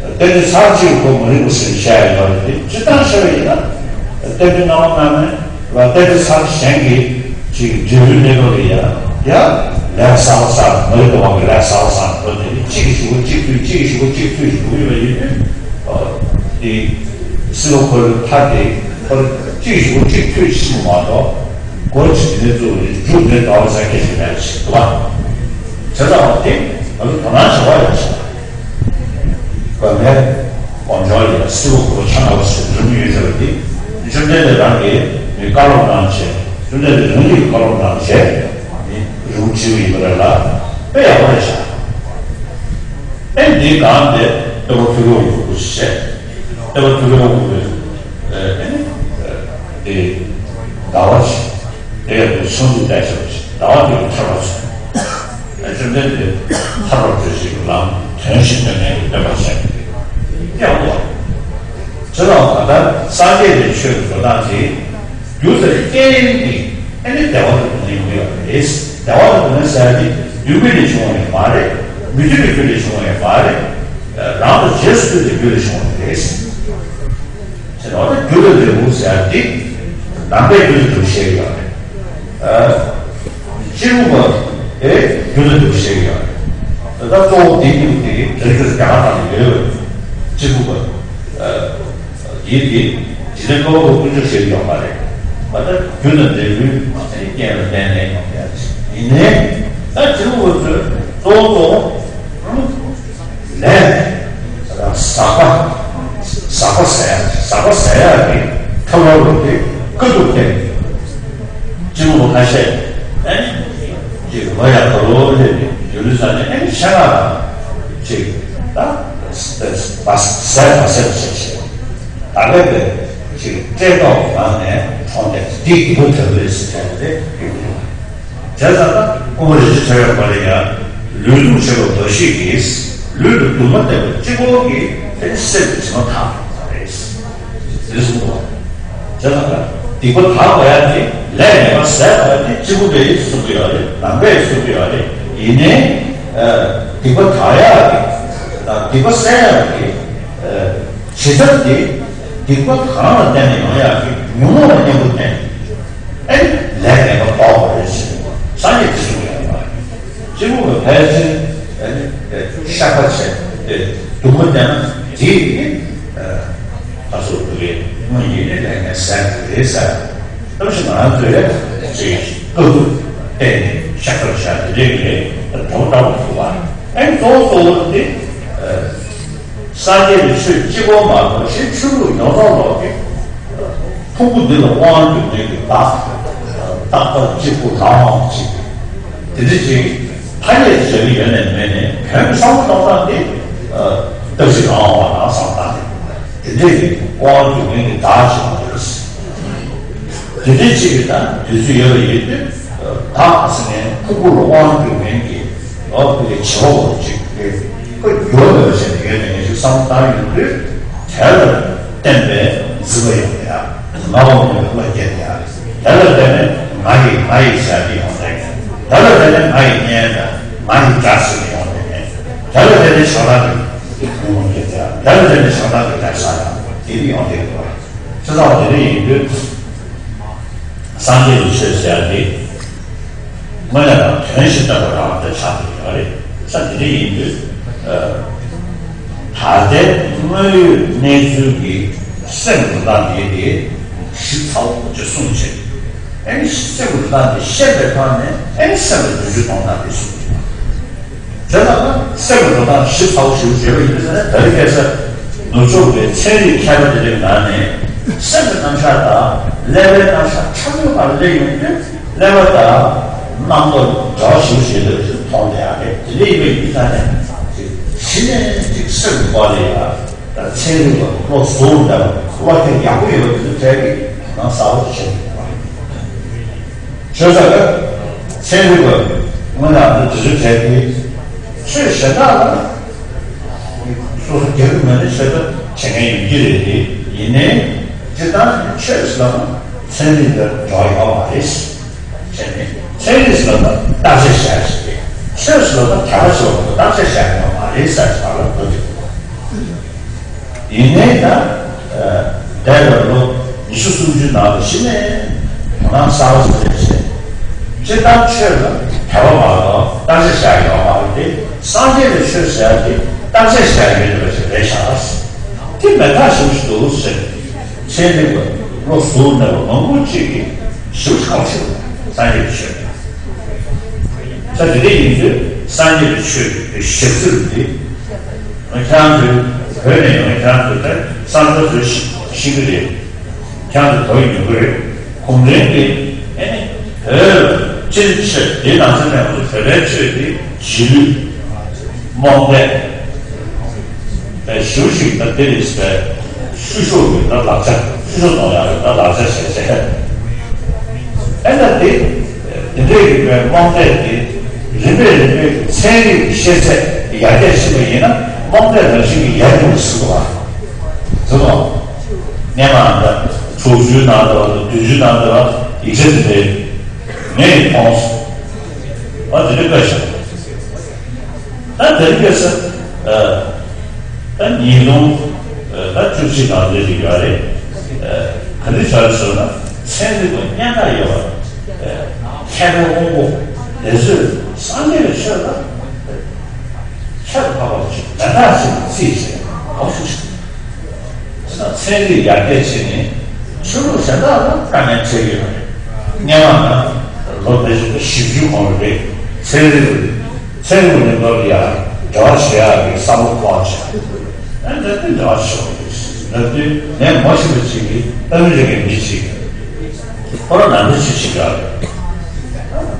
རྟེན་འབྲེལ་ཚར་གཅིག་གོ་མ་རིག་པ་ཟེར་བཤད་ཡོད་རེད། དེ་ཅི་ལྟར་བཤད་པ་ཡིན་ན་རྟེན་འབྲེལ་སྣ་བ་ལྔ་ནི་ལ་རྟེན་འབྲེལ་ཚར་གཞན་གྱི་ཅིག་འབྲས་བུའི་གནས་སྐབས་ལ་ཡང་ཡང་ལས་གསར་པ་གསར་མ་རིག་པ་དབང་གིས་ལས་གསར་པ་གསར་འགྲོ་དེ་ནི་གཅིག་གི་གཞུག་གུ་གཅིག་ཚུད་གཅིག་གི་གཞུག་གུ་གཅིག་ཚུད་ཞུགས་ཡོད་པ་ཡིན་དུས་དེ་སྲིད་པ་འཁོར་ལོའི་མཐའ་དེ་འཁོར་གཅིག་གི་གཞུག་གུ་གཅིག་ཚུད་ཕྱིན་པ་མ་གཏོགས་སྒོ་ཕྱེ་དེ་ནས་བཙུགས་པའི་མཇུག་དེ་ཟླ་བ་ས་སྐད་ཞིག་མེད་ཞིག་འདུག་པ། བྱས་ཙང་དེ་ང་ཚོ་དོ་སྣང་བྱེད་དགོས་ཡ་ཆེ་བ། ངས་དབང་ཆ་ལ་སྲིད་པ་འཁོར་ལོ་ཆ་ལྔ་པ་ཟེར་རིམ་ཡོད་ཟེར་བ་དེ་བཅོམ་ལྡན་འདས་རང་གིས་ནི་བཀའ་སློབ་གནང་བྱས། བཅོམ་ལྡན་འདས་རང་གིས་བཀའ་སློབ་གནང་བྱས་ནི་རིམ་བྱེད་པ་ཡིན་པ་རེད་ལ་དཔེ་ཡག་པོ་རེད་ཤག་ཨེ་འདིའི་སྒང་དེ་སྟོན་པ་ཐུགས་ཀྱི་དབང་གིས་བྱས། སྟོན་པ་ཐུགས་ཀྱི་དབང་གིས་ཨེ་ནི་དེ་ཟླ་བ་ཞིག་དེ་ཡང་དུ་ཆུང་དུ་བསྡད་བྱས་པ་ཞིག་ཟླ་བ་དེ་ལ་ཐར་པ་བྱུང་། བཅོམ་ལྡན་འདས་ཐར་པར་གྲོལ་བྱེད་ཀྱི་ལམ་དོན་བཞིན་སྟོན་མཁན་གྱི་སྟོན་པ་ཆེན་པོ་ཡང་བ། བྱས་ཙང་ད་ལྟ་སངས་རྒྱས་པའི་ཆོས་ཀྱི་འགྲོ་སྟངས་དེ་རྒྱུ་དང་རྐྱེན་གཉིས་ཨེ་ནི་བདེ་བ་དང་སྡུག་བསྔལ་ཡོང་གི་རེད། བདེ་བ་དང་སྡུག་བསྔལ་ཟེར་ཡ་དེ་མདུན་གྱི་ནས་བྱུང་བ་ཡང་མ་རེད། མི་མཐུན་པའི་རྒྱུ་ལས་བྱུང་བ་ཡང་མ་རེད། རང་དང་རྗེས་སུ་མཐུན་པའི་རྒྱུ་ལས་བྱུང་བ་རེད། ཟེར་བ་ནི་རྒྱུ་དང་འབྲས་བུ་ཟེར་ཡ་དེ་ནང་པའི་རྒྱུ་དང་འབྲས་བུ་བཤད་ཀྱི་ཡོད་རེད། ཨ། སྤྱི་བོ་བ་དེ་རྒྱུ་དང་འབྲས་བུ་བཤད་ཀྱི་ཡོད་རེད། ད་ལྟ་གཙོ་བོ་དེ་གཉིས་དེ་དེ་རིགས་རྒྱ་གར་ནང་ལ་ཡོད་རེད། སྤྱི་བོ་བ། ཨ། དེ་དེ་འཇིག་རྟེན་ཀ་བ་ཀུན་སྤྱོད་བཤད་ཀྱི་ཡོད་མ་རེད། མ་ད་རྒྱུ་དང་འབྲས་བུའི་རྐྱེན་ལ་བརྟེན་ནས་ཡོང་ཡ་ཡིན་ནའི། ད་སྤྱི་བོ་བ་ཚོས་གཙོ་བོ་གཙོ་བོ། ལས། ཟག་པ། ཟག་པ་ཟ་ཡ། ཟག་པ་ཟ་ཡ་གི་ཐབས་ལམ་རུ་དེ་དཀའ་ཐུབ་བསྟན། སྤྱི་བོ་ཁ་ཤས། ཨེ། ཅིག་ལོ་ཡག་ག་ལོ་ལས་ནི་ཡུལ་ལུས་ས་ནས་ཨེ་ཤ་ཁ་དང་། ཅིག་ད། ཟས་པ་ཟས་པ་ཟས་པ་ཟས་བྱས། ད་ལས་པའི་ཅིག་བཀྲེས་ལྟོགས་ངང་ནས་གྲོངས་ཏེ་འདི་ཡི་གོ་ཐོས་པའི་སྲིད་དོན་དེ་ཡོང་གི་ཡོད། བྱས་ཙང་ན་སྐུ་ངོ་རིན་ཆེན་ཕྲེང་བའི་བར་ལ་ཡང་ལུས་སྡུག་བྱེད་པ་འདུ་ཤེས་ཀྱིས་ལུས་ལ་སྡུག་བསྔལ་བསྟན་པ་གཅིག་པོ་གིས་དེ་ནི་སེམས་ཀྱི་དྲི་མ་དག་པ་རེད། དེ་གསུངས་པ། བྱས་ཙང་ན་སྡིག་པ་དག་པ་ཡང་དེ་ལས་ངན་པ་ཟད་པ་ཡང་དེ་གཅིག་པུ་པས་གསུངས་ཀྱི་ཡོད་རེད། ནང་པས་གསུངས་ཀྱི་ཡོད་རེད། ཡིན་ནའི་སྡིག་པ་དག་ཡག་གི་དང་སྡིག་པ་སེལ་ཡག་གི་བྱེད་ཐབས་དེ་སྡིག་པ་གང་ལ་བརྟེན་ནས་ཡོང་ཡག་གི་ཉོན་མོངས་ལ་གཉེན་པོ་བསྟེན། ཨེ། ལས་ངན་པ་ལྡོག་པ་རེད་ཟེར་ནས་སངས་རྒྱས་ཀྱིས་གསུངས་ཡོད་པ། སྤྱི་བོ་བས་ཕལ་ཆེར་ཨེ་ནི་བཤགས་པ་བྱས་ཏེ་སྡུག་བསྔལ་བསྟེན་ན་དེ་ནི་ད་གཟོད་སྡུག་བསྔལ་ཡིན་ནི་ལས་ངན་ཟད་པ་རེད་ཟེར། གཏམ་ཞིག་ང་ཚོས་ཅིག་དཀའ་སྡུག་བསྟེན་ནས་བཤགས་པ་བྱས་ཏེ་རེད་རེད་འགྲོ་འདྲ་བོ་འདུག་པ། ཨེ་ནི་གཙོ་བོ་གཙོ་བོ་དེ། སངས་རྒྱས་པའི་ཆོས་གཅིག་པོ་མ་གཏོགས་གཞན་ཆོས་ལུགས་ཡོངས་རྫོགས་ལོག་གི་ཕུང་པོ་འདི་ལ་དབང་སྒྱུར་མཁན་གྱི་བདག་རྟག་པ་གཅིག་པུ་རང་དབང་གཅིག་དེ་འདྲ་ཅིག་ཐ་སྙད་དུ་བྱ་གི་ཡོད་ནས་མེད་ནས་བོན་གྱི་བསམ་བློ་གཏོང་སྟངས་དེ་སྟག་གཟིག་རང་དབང་བ་རང་བསམ་སྟངས་དེ་འདྲ་གི་དབང་སྒྱུར་མཁན་གྱི་བདག་ཅིག་ཡོད་རེད། དེ་འདྲའི་ཅིག་གི་ད་དུས་ཚོད་ཡོད་པ་ཡིན་དུས། བདག་ཟེར་མཁན་ཕུང་པོ་ལ་དབང་སྒྱུར་མཁན་གྱི་ལོག་པའི་བྱེད་པ་པོ་ཅིག་གི་ཁོ་འགྱུར་བ་མེད་པ་བྱས་ནས་ཡོད་ནས་ངས་ཅིག་བསམ་བློ་བཏང་ཡོང་དུས། དེ་ལ་བརྟེན་པའི་འཛིན་པ་ཡོང་བ་ཡ། ང་བ་མོ་ནས་བློ་སྐྱེས་ཏེ་ཡ། དེ་ལ་བརྟེན་ནས་ང་ཡི་ང་ཡི་བྱ་སྤྱོད་ཡོང་བསྡད་མཁན། དེ་ལ་བརྟེན་ནས་ང་ཡི་གཉེན་དང་ང་ཡི་དགྲ་ཟེར་ནས་ཡོང་བསྡད་མཁན། དེ་ལ་བརྟེན་ནས་བྱང་ཐང་གི་ངོ་བོ་སྐྱེས་ཏེ་ཡ། དེ་ལ་བརྟེན་ནས་བྱང་ཐང་གི་དགྲ་ཟ་ཡ་དེ་ནི་ཡོང་བསྡད་ཡོད་པ་རེད། བྱས་ཙང་དེ་འདྲ་ཡིན་དུས། སངས་རྒྱས་ཀྱི་ཆོས་ཟེར་ཡ་དེ། དངོས་གནས་དང་དོན་བཞིན་བལྟ་བ་རང་དེ་ཆགས་ཀྱི་ཡོད་རེད། ས་དེ་འདྲ་ཡིན་དུས། ད་ལྟའི་དངོས་ཡོད་གནས་ཚུལ་གྱི་སེམས་ཀྱི་ལམ་དེ་དེ་ཞིབ་ཚགས་པོ་ཅིག་གསུངས་བྱས། ཨ་ནི་སེམས་ཀྱི་ལམ་དེ་ཤེས་པའི་ཐོག་ནས་ཨ་ནི་སེམས་ལ་བསྒྱུར་བཅོས་གཏོང་སྟངས་དེ་གསུངས་ཡོད། དེ་ལ་ན་སེམས་ཀྱི་འགྲོ་སྟངས་ཞིབ་ཚགས་པོ་ཞིག་བྱས་པ་ཡིན་ཟེར་ན། ད་རེས་ཁ་སང་ནུབ་ཕྱོགས་པའི་ཚན་རིག་མཁས་པ་དེ་འདྲའི་ནང་ནས་སེམས་ཀྱི་རྣམ་གཞག་དང་ཀླད་པའི་རྣམ་གཞག་ཕྲ་མོའི་བར་སླེབས་ཡོང་དུས་ཀླད་པ་དང་རྣམ་རྟོག་འདྲ་བ་ཞིག་བྱེད་འདོད་ཞིག་མཐོང་བསྡད་ཡག་རེད། དེ་འདྲ་ཡིན་པ་ཡིན་ཙང་ནས་གཞི་ནས་ཅིག་སེམས་ཀྱི་སྐོར་ལ་ཡ་ད་ཚན་རིག་པ་བློ་བཟང་འདྲ་བ་བློ་ཁེལ་ཡག་པོ་ཡོད་པ་དེ་ཚོ་གྲས་ཀྱིས་ནང་གསར་བ་ཞིག་བྱེད་དགོས་པ་རེད། བྱས་ཙང་ཀ་ ཚན་རིག་པ་དངོས་གནས་ཨ་ནི་དེ་ཚོའི་གྲས་དེ་ཆོས་གཞན་དག་ལ་སོ་སོ་རྒྱག་གི་མེད་ན་ཆོས་ལྟ་བྱེད་མཁན་ཡོང་གི་རེད་དེ། ཡིན་ནའི་སྤྱིར་བཏང་ཆོས་ལ་ཚན་རིག་ལ་འབྲེལ་བ་ཡོད་མ་རེད། བྱས་ནས་ཚན་རིག་ལ་བརྟག་དཔྱད་བྱ་ཞིག་རེད། ཆོས་ལ་དགག་པ་བྱེད་པ་བརྟག་དཔྱད་བྱ་ཡོད་མ་རེད་ཟེར་བ་ལ་གོ་དགོས། ཡིན་ནའི་ད། འདས་པའི་ལོ་ཉི་ཤུ་སུམ་ཅུའི་ནང་དུ་གཞི་ནས་དོ་སྣང་གསར་པ་ཞིག་བྱས། སྤྱིར་བཏང་ཆོས་ལ་དད་པ་མ་གཏོགས་བརྟག་དཔྱད་བྱ་ཡོད་མ་རེད་དེ། སངས་རྒྱས་པའི་ཆོས་ཟེར་ཡ་དེ་བརྟག་དཔྱད་བྱ་ཡ་ཡོད་པ་ཞིག་རེད་ཤག་དེ་མེད་ཐག་ཆོད་ཞིག་འདུག་ཟེར། ཚན་རིག་པ་བློ་གཟུར་གནས་པ་མང་པོ་ཅིག་གིས་ཞིབ་ཚགས་ཆེ་བ་སངས་རྒྱས་པའི་ཆོས། ད་དེ་འདྲ་ཡིན་དུས་སངས་རྒྱས་པའི་ཆོས་ཀྱི་ཞབས་ཚིར་འདི་ང་ཁྱེད་རང་ཚོའི་བོད་ནས་ཡོང་ཁྱེད་རང་ཚོས་ད་བསམ་ཚུལ་ཚོས་ཤེས་ཤེས་ཀྱི་རེད། ཁྱེད་རང་ཚོ་དོ་ཡིན་ཉོ་གི་རེད། གུང་ཁྲན་གྱིས་ཨེ་ནི་བོད་སྤྱིར་ཆོས་དེའི་ནང་ཚན་ནས་ང་ཚོ་བོད་པའི་ཆོས་དེ་རྗེས་ལུས་རྨོངས་དད། པའི་ཞུ་ཞིག་ད་དེ་རེད་ཟེར་བའི་བཤུ་གཞོག་གི་ད་ལག་ཆ་བཤུ་གཞོག་གཏོང་ཡག་གི་ད་ལག་ཆ་བྱས་བྱས། ཨེ་ད་དེ་དེ་འདྲའི་གི་པའི་རྨོངས་དད་དེ་རིམ་པས་རིམ་པས་ཚན་རིག་གི་ཤེས་ཚད་ཡར་རྒྱས་ཕྱིན་པ་ཡིན་ན་རྨོངས་དད་རང་བཞིན་གྱིས་ཡར་རྒྱས་པ་ཟེར་བ་ཟེར་བ། སྔན་མ་ད་དྲུག་ཅུའི་ནང་དུ་བ་དང་བདུན་ཅུའི་ནང་དུ་བ་ཡིག་ཆ་དེ་འདྲའི་ངས་མཐོང་སོང་། ཨ་དེ་འདྲའི་དཔེ་བཞག་ད་དེ་རིང་ཁ་སང་ད་ཉིས་སྟོང་ད་བཅུ་གཅིག་ནང་དེ་ཞིག་ཡོད་རེད། ག་འདྲ་བྱས་ཟེར་ན་ཚན་རིག་པ་སྙན་གྲགས་ཡོད་པ་མཁས་པའི་དབང་པོ་དེ་ཚོས་སངས་རྒྱས་པའི་ཆོས་ལ་ཁྱད་དུ་འཕགས་པ་ཞིག་མེད་ཐག་ཆོད་པའི་རྩིས་བྱས་ཨོ་ཤུ་ཤུ། ཚན་རིག་ཡར་རྒྱས་ཕྱིན་ནས་ཆོས་ལུགས་གཞན་དག་ལ་དཀའ་ངལ་འཕྲད་ཀྱི་ཡོད་རེད། སྔན་མ་ན་ལོ་ཕལ་ཆེར་བཞི་བཅུ་གོང་རེད། ཚན་རིག་ཚན་རིག་གི་ལས་ཀ་ལ་ཡང་འབྲེལ་བ་བྱེད་ཡག་གི་བསམ་བློ་འཁོར་བྱས། ཨ་ནི་ད་འབྲེལ་བ་ཆོག་རེད། ལབ་དུས་ངས་མ་ཤེས་པ་ཅིག་གིས་ཨ་མི་རི་ཀའི་མི་ཅིག་ཁོ་རང་ནང་འདྲེན་ཅིག་བྱེད་ཡག་རེད།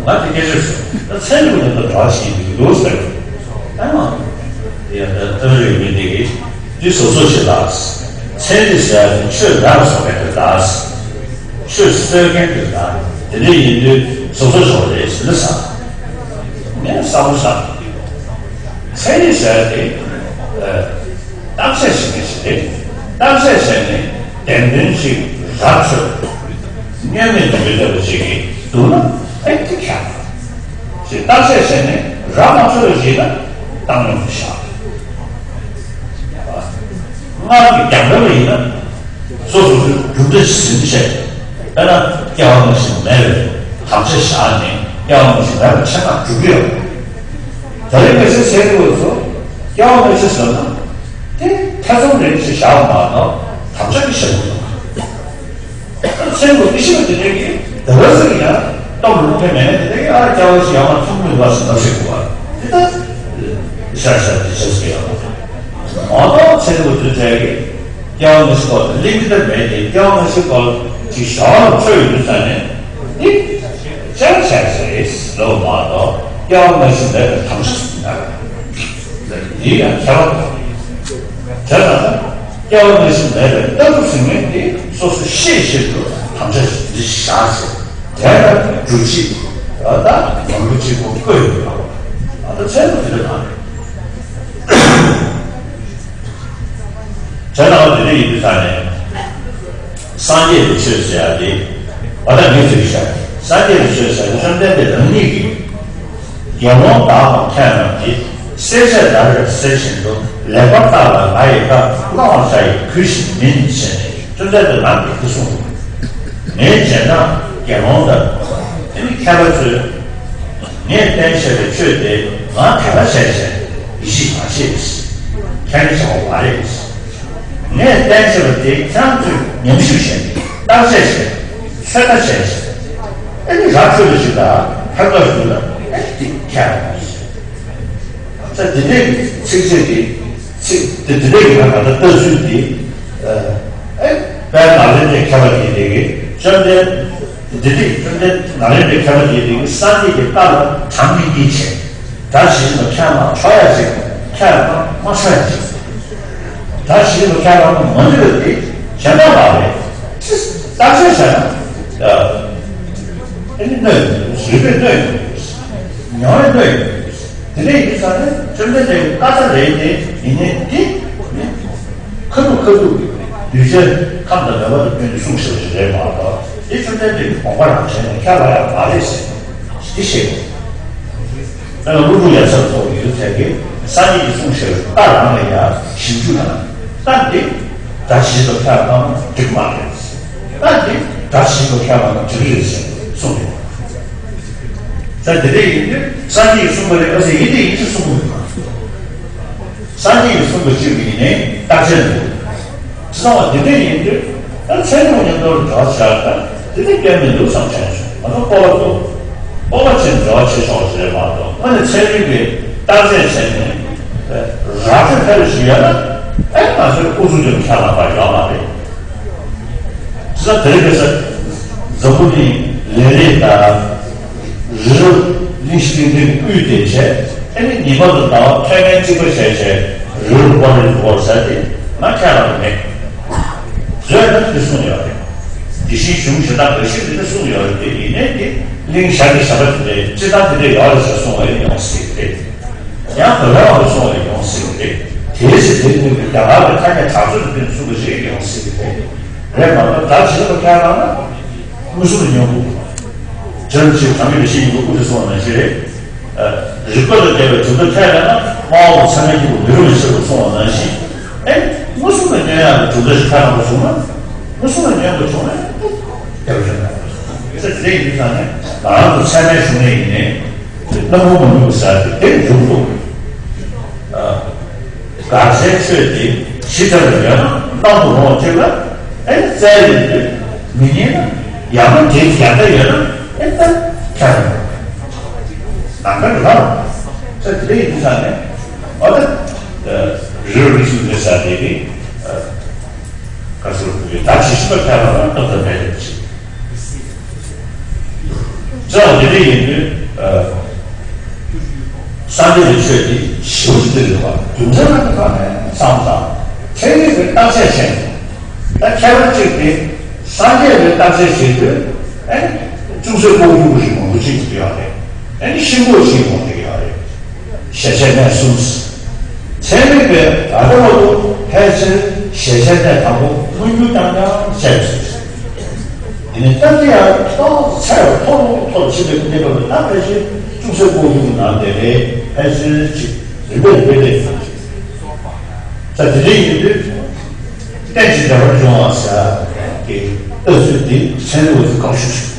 ང་དེ་སྐད་ཆ་ཟེར། ད་ཚན་རིག་ལ་ད་འབྲེལ་བ་བྱེད་ཀྱི་འདུག་ཟེར། ཨ་མ། ཡ་ད་ཨ་མི་རི་ཀའི་མི་དེ་གིས་འདི་བཟོ་བཟོ་བྱེད་ད། ཚན་རིག་ཟེར་ཡག་དེ་ཆོས་ལ་བཟོ་མཁན་དེ་ད། ཆོས་གསོད་མཁན་དེ་ད། དེ་འདྲ་ཡིན་དུས་བཟོ་བཟོ་ཆོག་རེད་ཟེར་ནས་ཟེར། ངས་བསམ་བློ་བཏང་། ཚན་རིག་ཟེར་ཡག་དེ་བརྟག་དཔྱད་བྱེད་མཁན་ཞིག་རེད། བརྟག་དཔྱད་བྱས་ནས་བདེན་དོན་ཅིག་ར་འཕྲོད། བརྙན་མེད་དུ་མི་འདོད་པ་ཅིག་གིས་འདུག་ན་ཨེ་དེ་ཁྱད་པར། ཞེས་བརྟག་དཔྱད་བྱས་ནས་ར་མ་འཕྲོད་པ་ཞིག་ན་བཏང་སྙོམས་སུ་བཞག་སྔར་གྱི་རྒྱབ་འགལ་བ་ཡིན་ན་སོ་སོ་སོའི་རྒྱུ་འབྲས་ཟིན་བྱས། དཔེར་ན་སྐྱེ་བ་སྔ་ཕྱི་མེད་པའི་དམ་བཅའ་བཞག་ནས་སྐྱེ་བ་སྔ་ཕྱི་མེད་པ་ཆ་ཚང་སྒྲུབ་ཀྱི་ཡོད། ད་རེས་ཁ་སང་ཚན་རིག་པ་ཚོ་སྐྱེ་བ་སྔ་ཕྱི་ཟེར་ན་དེ་ཐེ་ཚོམ་རེ་ཞིག་བཞག་པ་མ་གཏོགས་དམ་བཅའ་གི་བཤད་མི་འདུག་ཚན་རིག་པ་དེ་ཤེས་པ་དེ་འདྲ་གིས་ད་ག་ཟེར་ཡང་སྟོབས་ལུང་པའི་མེད་ན་དེ་འདྲ་གིས་ཨ་སྐྱེ་བ་ཞིག་ཡང་མ་ཐུག་མི་འདུག་ཟེར་ལབ་ཤེས་དགོས་པ་དེ་ལྟ་ཤར་ཤར་དེ་ཆགས་སུ་ཡང་མ་གཏོགས་ཚན་རིག་པ་དེ་འདྲ་གིས་སྐྱེ་བ་སྔ་ཕྱི་སྐོར་དུ་གླེང་གི་ད་མེད་དེ་སྐྱེ་བ་སྔ་ཕྱི་སྐོར་ཅིག་ཞོར་ལ་འཕྲོས་ཡོང་དུས་ཙང་ནས་འདི་ཅང་ཆགས་ས་རེད་ལབ་མ་གཏོགས་སྐྱེ་བ་སྔ་ཕྱི་མེད་པའི་དམ་བཅའ་ཟེར་གྱི་མེད་པ། འདི་ཡང་ཁྱད་པར་དང་། དེ་ལ་སྐྱེ་བ་སྔ་ཕྱི་མེད་པའི་ལྟ་གྲུབ་ཟེར་མཁན་དེ་སོ་སོ་ཤེས་བཞིན་དུ་དམ་བཅའ་འདི་བཞག་ཚེ་དེ་ལ་སྒྲུབ་བྱེད་ད་མང་པོ་གཅིག་པོ་བཀོད་ཡོད་པ། ད་ཚད་དུ་དེ་འདྲ་གང་རེད། དེ་ལ་དེ་འདྲ་ཡིན་དུས་ད་ནས། སངས་རྒྱས་པའི་ཆོས་ཟེར་ཡག་དེ། བ་དང་ངེས་ཟེར་བཞག་སངས་རྒྱས་པའི་ཆོས་ཟེར་ཡག་དེ་བཅོམ་ལྡན་འདས་རང་ཉིད་ཀྱིས། དགེ་སློང་དག་དང་མཁས་རྣམས་ཀྱིས། བསྲེག་བཅད་བརྡར་བའི་གསེར་བཞིན་དུ། ལེགས་པར་བརྟགས་ལ་ང་ཡི་བཀའ། བླང་བར་བྱ་ཡི་གུས་ཤིག་མིན། ཞེས་ནས་བཅོམ་ལྡན་འདས་རང་གིས་དེ་གསུངས་འདུག་ངའི་རྗེས་འབྲང་དགེ་སློང་དང་། དེ་ནི་མཁས་པ་ཚོས། ངས་བསྟན་བཞག་པའི་ཆོས་དེ་ང་དད་པ་བྱས་བྱས་ཡིད་ཆེས་མ་བྱེད། ཁས་ལེན་བྱ་བ་མ་རེད། ངས་བསྟན་བཞག་པ་དེ་ཁྱེད་རང་ཚོས་ཉམས་ཞིབ་བྱས་ནས་བརྟག་དཔྱད་བྱས་ཚོད་ལྟ་བྱས་བྱས་ཨེ་ནི་ར་འཕྲོད་པ་ཞིག་དང་ཐད་ཀར་ཞིག་ལ་ཨེ་ནི་དེ་ཁས་ལེན་བྱས། ད་དེ་འདྲའི་ཚིགས་བཅད་དེ་ཚིག་དེ་དེ་འདྲའི་ཡིན་ན་ད་ལྟ་ལྟ་ཚུལ་དེ་ཨེ་དཔལ་ནཱ་ལེནྡྲའི་མཁས་པ་དེ་དེ་གིས་བཅོམ་ལྡན། འདི་དེ་བཅོམ་ལྡན་ནཱ་ལེནྡྲའི་མཁས་པ་དེ་དེ་སངས་རྒྱས་ཀྱི་བཀའ་ལ་དྲང་སྙིང་བརྗེ་བྱས། དགྲ་ཇི་བཞིན་དུ་ཁས་བླངས་ཆོག་ཡ་ཅིག་ཁས་བླངས་མ་ཆོག་ཡ་ཅིག་དགྲ་ཇི་བཞིན་དུ་ཁས་བླངས་མ་འདི་ལ་དེ་གཞན་དག་མ་རེད། ཅི་བརྟག་དཔྱད་བྱས་ན། ཨ་ནི་གནོད་རུས་པས་གནོད་ མྱོང་བའི་བློ་ཡིན། དེ་འདྲ་ཡིན་དུས་ཙང་ནས་བཅོམ་ལྡན་འདས་ཀྱི་བཀའ་རྩ་རེད་དེ་ཡིན་ནའི་དེ་ནི་ཁ་ཐུག་ཁ་ཐུག་གི་གདུལ་བྱ་ཁམས་དང་ལྡན་པ་དང་བསྟུན་ནས་གསུངས་བཞག་པ་ཞིག་རེད་མ་གཏོགས། དེ་བཅོམ་ལྡན་འདས་ཀྱི་དགོངས་པ་རང་བཞིན་ནས་ཁྱབ་པ་ཡང་མ་རེད་ཟེར་དེ་བཤད་དགོས། ད་ལྟ་ཀླུ་སྒྲུབ་ཡབ་སྲས་སོགས་ཡོད་ཚད་ཀྱིས་སངས་རྒྱས་ཀྱིས་གསུངས་བཞག་པའི་བཀའ་རང་ལ་ཡང་ཞིབ་འཇུག་དང་། ད་འདི་སྒྲ་ཇི་བཞིན་དུ་ཁྱབ་པ་ན་འགྲིག་མ་རེད། ད་འདི་སྒྲ་ཇི་བཞིན་དུ་ཁྱབ་པ་ན་འགྲིག་རེད་ཟེར་གསུངས་ཡོད། ད་དེ་འདྲ་ཡིན་དུས་སངས་རྒྱས་ཀྱིས་གསུངས་པ་རེད་ཨ་ཟེར་ཡིན་དེ་ཡིན་ཞེས་གསུངས་མི་འདུག་སངས་རྒྱས་ཀྱིས་གསུངས་པ་ཅིག་ཡིན་ནའི་རྟགས་ཅན་འདུག་དེ་ཚང་བ་དེ་འདྲ་ཡིན་དུས་ད་ཚན་རིག་མཉམ་དུ་འབྲེལ་བ་བྱ་ད་དེ་འདྲ་སྐྱོན་མི་འདུག་བསམ་བྱས་བྱུང་། ང་ཚོ་སྤོབས་པ་འདུག་སྤོབས་པ་ཅན་འབྲེལ་བ་བྱེད་ཆོག་ཞེས་མ་གཏོགས་དངོས་གནས་ཚན་རིག་གི་རྟགས་ཅན་བྱས་ནས་ར་སྤྲོད་ཕེབས་ཞུ་ཡ་ན་ཨེ་ང་ཚོའི་ཨུ་ཚུགས་ཀྱང་ཁྱད་ལ་པ་ཡོད་མ་རེད། དེ་ཚོ་དེ་རིང་ཁ་སང་འཛམ་བུ་གླིང་ལས་རིགས་དང་། རི་རབ་གླིང་བཞི་གླིང་ཕྲན་དབུས་དེ་བྱས་ཨ་ནི་ཉི་མ་དང་ཟླ་བ་ཐོད་རྒལ་གཅིག་པ་བྱས་བྱས་རི་རབ་ཀོ་རེ་ཀོ་ཟེར་ཏེ་ང་ཁྱད་ལ་མེད། བཟོས་ན་དེ་གསུངས་ཡོད་རེད། དེ་བཞིན་གཞུང་གཞན་དག་འགའ་ཞིག་དེ་འདྲ་གསུངས་ཡོད་རེད་དེ་ཡིན་ནའི་དེ་གླིང་བཞི་གི་བྱ་བ་དེ་འདྲའི་སྤྱི་བཏང་དེ་འདྲ་ཡོད་རེད་ཟེར་གསུངས་པ་ཡིན་ཡང་སྲིད་རེད། ཡང་བོད་པ་བ་སོང་བའི་ཡོང་སྲིད་རེད། དེའི་ཚེ་དེ་ནི་རྒྱ་གར་གྱི་ཐ་སྙད་གྲགས་ཚོད་དུ་བསྟན་ཚུལ་གྱི་རིགས་ཡོང་སྲིད་རེད། རེད་མ་གཏོགས་ད་ཇི་ལྟར་ཁྱད་ལ་ན་མངོན་སུམ་དུ་ཉོན་དགོས། ཇོན་ཆི་གྲངས་མེད་ཀྱི་ཤེས་ཡོན་གྱི་དབུ་ཁྲིད་སོང་བ་ནང་བཞིན་རེད། རིག་པ་ལ་བརྟེན་པའི་གྲུབ་མཐའ་ཁྱད་ལ་ན་དམའ་བ་ཚད་མའི་སྐྱེས་བུ་མི་རུང་བའི་ཕྱིར་རོ་སོང་བ་ནང་བཞིན། ཨེ་མངོན་སུམ་དུ་ཉོན་ཡག་གི་གྲུབ་མཐའ་ཞིག་ཁྱད་ལ་ན་བྱུང་ན་མངོན་སུམ་དུ་ཉོན་དགོས་བྱུང་ན་ཨེ་སྐྱབས་བཅོལ་ན་ས་དེ་ཡིན་ཙང་ནས་ང་རང་ཚོ་ཚད་མའི་གཞུང་ནས་ཡིན་ནའི། རྣམ་ཀུན་མ་ནུབ་ཟེར་ཏེ་དེ་འཇུག་ཐུབ། དགག་བྱའི་ཆོས་དེ་ཇི་ལྟར་ཡོད་ན་སྣང་དུ་འོང་བ་ཅིག་ལ་ཨེ་བཙལ་ཡོང་དུས་མི་རྙེད་ན་ཡང་ན་དེ་ཡང་ད་ཡོད་ན་ཨེ་ད་ཁྱད་ནམ་མཁའ་རེད་ལ། ས་དེ་ཡིན་ཙང་ནས་འོ་ད་རི་རུ་རི་སུ་འདྲ་ཟེར་དེ་གི། ག་ཚོད་དགོས་ད་ཇི་ཞིག་པ་ཁྱད་པར་ལ་སྟོབས་དང་འབད་དེ་ཅི། ཅི་ལ་དེ་འདྲ་ཡིན་དུས། སངས་རྒྱས་ཀྱི་ཆོས་འདི་ཞིབ་ཏུ་རེད་པ་རྒྱུ་མཚན་ལ་ཁ་ནས་བསམ་དང་ཚན་རིག་གི་བརྟག་དཔྱད་བྱས་ནས་ད་ཁྱད་པར་གཅིག་དེ་སངས་རྒྱས་ཀྱི་བརྟག་དཔྱད་བྱེད་དུས་ཨེ་ཅུང་ཟད་ལྐོག་གྱུར་པ་ཞིག་མང་པོ་གཅིག་ཏུ་ཡོད་རེད། ཨེ་ཤིང་ལྐོག་ཞིག་མང་པོ་ཡོད་རེད། ཞལ་བྱས་གནས་གསུམ། ཚན་རིག་པས་ད་ལྟ་བར་དུ་ཕལ་ཆེར་ཞལ་བྱས་གནས་དང་པོ་མངོན་གྱུར་རྐྱང་རྐྱང་བྱས་ཡོད། དེ་ནས་སྟབས་བདེ་ཡང་ཏོག་ཙམ་ཚད་མཐོ་རུ་མཐོ་རུ་ཕྱིན་པའི་གནས་བབ་ལ་ད་ཕལ་ཆེར་ཅུང་ཟད་ལྐོག་གྱུར་གྱི་ནང་དེ་རེད། ཕལ་ཆེར་ཅིག་རིམ་པས་རིམ་པས་རེད། ད་དེ་འདྲ་ཡིན་དུས་གཏན་གྱི་འབྲེལ་བར་འབྱུང་བ་ཟེར་གྱི་ལྟ་ཚུལ་འདི་ཚན་རིག་པ་ཚོས་གང་ཞུ་ཞུ།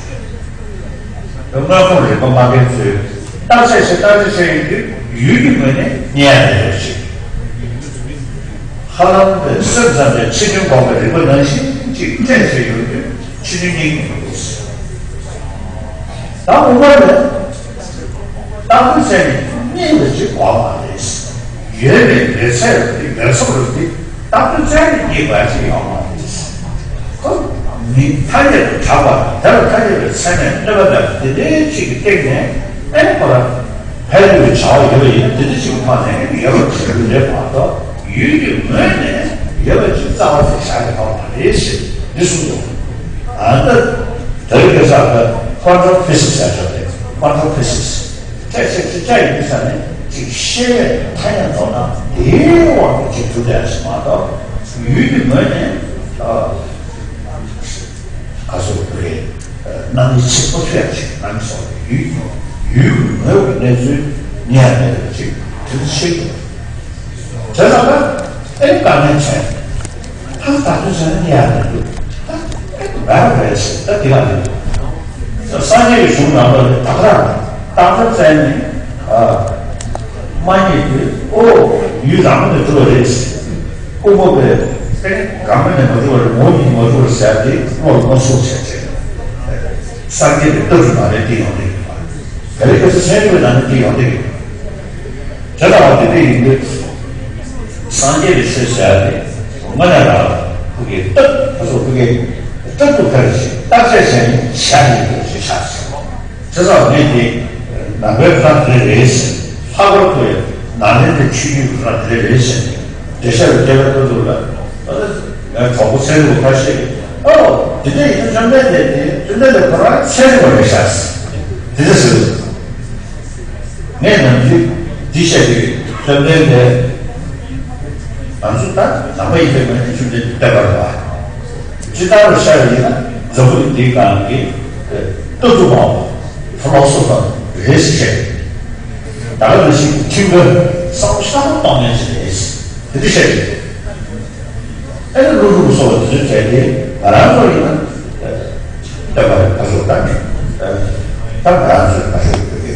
དངོས་མཐོང་རིག་པ་མ་རྒན་ཚོས་བརྟག་དཔྱད་བྱས་བརྟག་དཔྱད་བྱས་ཡོང་དུས་ཡུལ་གྱི་ངོས་ནས་རྙེད་ཡ་མེད་པ་ཞིག་ཧ་ལམ་དེ་སེམས་ཙམ་པའི་ཕྱི་དོན་འགོག་པའི་རིག་པ་ནང་བཞིན་གཅིག་བཙལ་བྱས་ཡོང་དུས་ཕྱི་དོན་རྙེད་ཀྱི་མི་འདུག་ད་དབུ་མ་ལས་རྟག་པའི་ཚད་ནི་རྙེད་པ་ཅིག་གོ་མ་རེད། ཡོད་པའི་ཡོད་ཚད་རེད་ཡོད་ཚད་རེད་དེ། རྟག་ཏུ་བཙལ་ནས་རྙེད་པ་ཅིག་ཡོང་བ་རེད། ཁོ་མི་ཐ་སྙད་དུ་གྲགས་པ་དེ་ལ་ཐ་སྙད་པའི་ཚད་མས་གནོད་པ་དང་དེ་འདྲའི་ཅིག་གི་སྟེང་ནས་ཨེ་ཁོ་རང་ཕལ་ཆེར་བྱ་བ་ཡོད་པ་ཡིན་དེ་འདྲ་ཅིག་གི་ཐོག་ནས་ཡོད་པ་ཅིག་རེད་མ་གཏོགས་ཡུལ་གྱི་ངོས་ནས་ཡོད་པ་ཅིག་རྩ་བ་ནས་བཞག་ཡོད་པ་མ་རེད་ཞེས་འདི་གསུངས་འདུག་ཨ་ད་དེ་རིང་ཁ་སང་གི་quantum physics ཟེར་ཆོག་རེད། quantum physics ཁྱད་ཆོས་ཅི་ཆ་ཡིན་ས་ནས་ཅིག་ཤེས་ཡས་ཐ་སྙད་མདོར་ན་དེའི་དབང་གིས་ཅིག་གྲུབ་བསྡད་ཞིག་མ་གཏོགས་ཡུལ་གྱི་ངོས་ནས་ག་སོགས་རེད། སྣང་མི་ཆེས་པོ་ཐུ་ཡག་ཅིག་སྣང་སོགས་ཡུལ་ཡུལ་གྱི་ངོས་ཀྱི་གནས་ཚུལ་ཉན་ཡག་མེད་པ་ཅིག་དེ་ཚོ་ཤེས་དགོས། དེ་ལ་ད་ཨེ་དཀའ་ངལ་ཆེ། ད་ད་དུས་ཚོད་ནི་ཡག་མི་འདུག་ད་ཨེ་འབར་བས་ད་དེ་ག་མི་འདུག་སངས་རྒྱས་ཀྱི་གཞུང་ནང་ལ་ནི་བདག་རང་བདག་ཏུ་བཙལ་ནས་མ་རྙེད་དུས་ཨོ་ཡུལ་རང་ནས་གྲུབ་པ་རེད། དབུ་མ་པས་ཨེ་རང་ནས་མ་གྲུབ་པ་རེད། ངོ་ཉིད་མ་གྲུབ་པ་རེད་ཟེར་ཏེ་བློ་ལ་མ་སོང་བྱས་བྱས་སངས་རྒྱས་ཀྱི་ལྟ་གྲུབ་ནང་ནས་བསྟན་ཡོང་གི་ཡོད་པ་རེད། དེ་ལས་ཁ་སང་ཚན་རིག་པའི་ནང་ནས་བསྟན་ཡོང་གི་ཡོད། དེ་ལྟ་བ་དེ་འདྲ་ཡིན་དུས། སངས་རྒྱས་ཀྱི་ཆོས་ཟེར་ཡ་དེ་དངོས་གནས་རང་ལ་ཁོ་གི་སྟབས་ཁ་སོགས་ཁོ་གི་སྟབས་བདེ་ཁ་ཞིག་བརྟག་དཔྱད་བྱས་ནས་བྱ་ཡིན་དགོས་ཞེས་བྱ་ཟེར། བྱས་ཙང་ངས་དེ་ནང་པའི་སྒྲ་དེ་རེད་ཟེར། ལྷག་པར་དུ་ནཱ་ལེནྡྲའི་ཆོས་བརྒྱུད་ཀྱི་སྒྲ་དེ་རེད་ཟེར་ནས་འགྲེལ་བཤད་ལ་སྤེལ་བའི་ཁ་ཐུག་ལ་ཨ་ནི་ངའི་གྲོགས་པོ་ཚན་རིག་པ་ཁ་ཤས་ཀྱིས་ཨོ་དེ་འདྲ་ཡིན་ན་བཅོམ་ལྡན་འདས་དེ་བཅོམ་ལྡན་འདས་ཁོ་རང་ཚན་རིག་པ་རེད་ཤག་ཟེར་དེ་འདྲ་ཟེར། ངས་ནམ་རྒྱུན་འདི་བཤད་ཀྱི་རེད། བཅོམ་ལྡན་འདས་ང་ཚོ་ད་ནང་པ་ཡིན་པའི་ངོས་ནས་བཅོམ་ལྡན་འདས་བསྟན་པ་རེད་པ། ཇི་ལྟར་བཤད་པ་ཡིན་ན་འཛམ་བུ་གླིང་འདིའི་སྒང་གི་ལྟ་གྲུབ་པ་ཕོ་ལོ་སོ་ཐར་རེད་ཟེར་བཤད་ཀྱི་རེད། ད་ག་ནང་བཞིན་ཁྲིམས་འགལ་བསམ་བློ་གཏོང་མཁན་ཞིག་རེད་ཟེར་དེ་འདྲ་བཤད་ཀྱི་རེད། ཨ་ནི་ཀླུ་སྒྲུབ་སོགས་དེ་ཚོའི་གྲས་དེ་ང་རང་ཚོ་ཡིན་ན་ལྟ་བ་ཁ་ཤོར་བཏང་ནས་ད་ང་རང་ཚོའི་ཁ་ཤོར་ཡོད་པའི་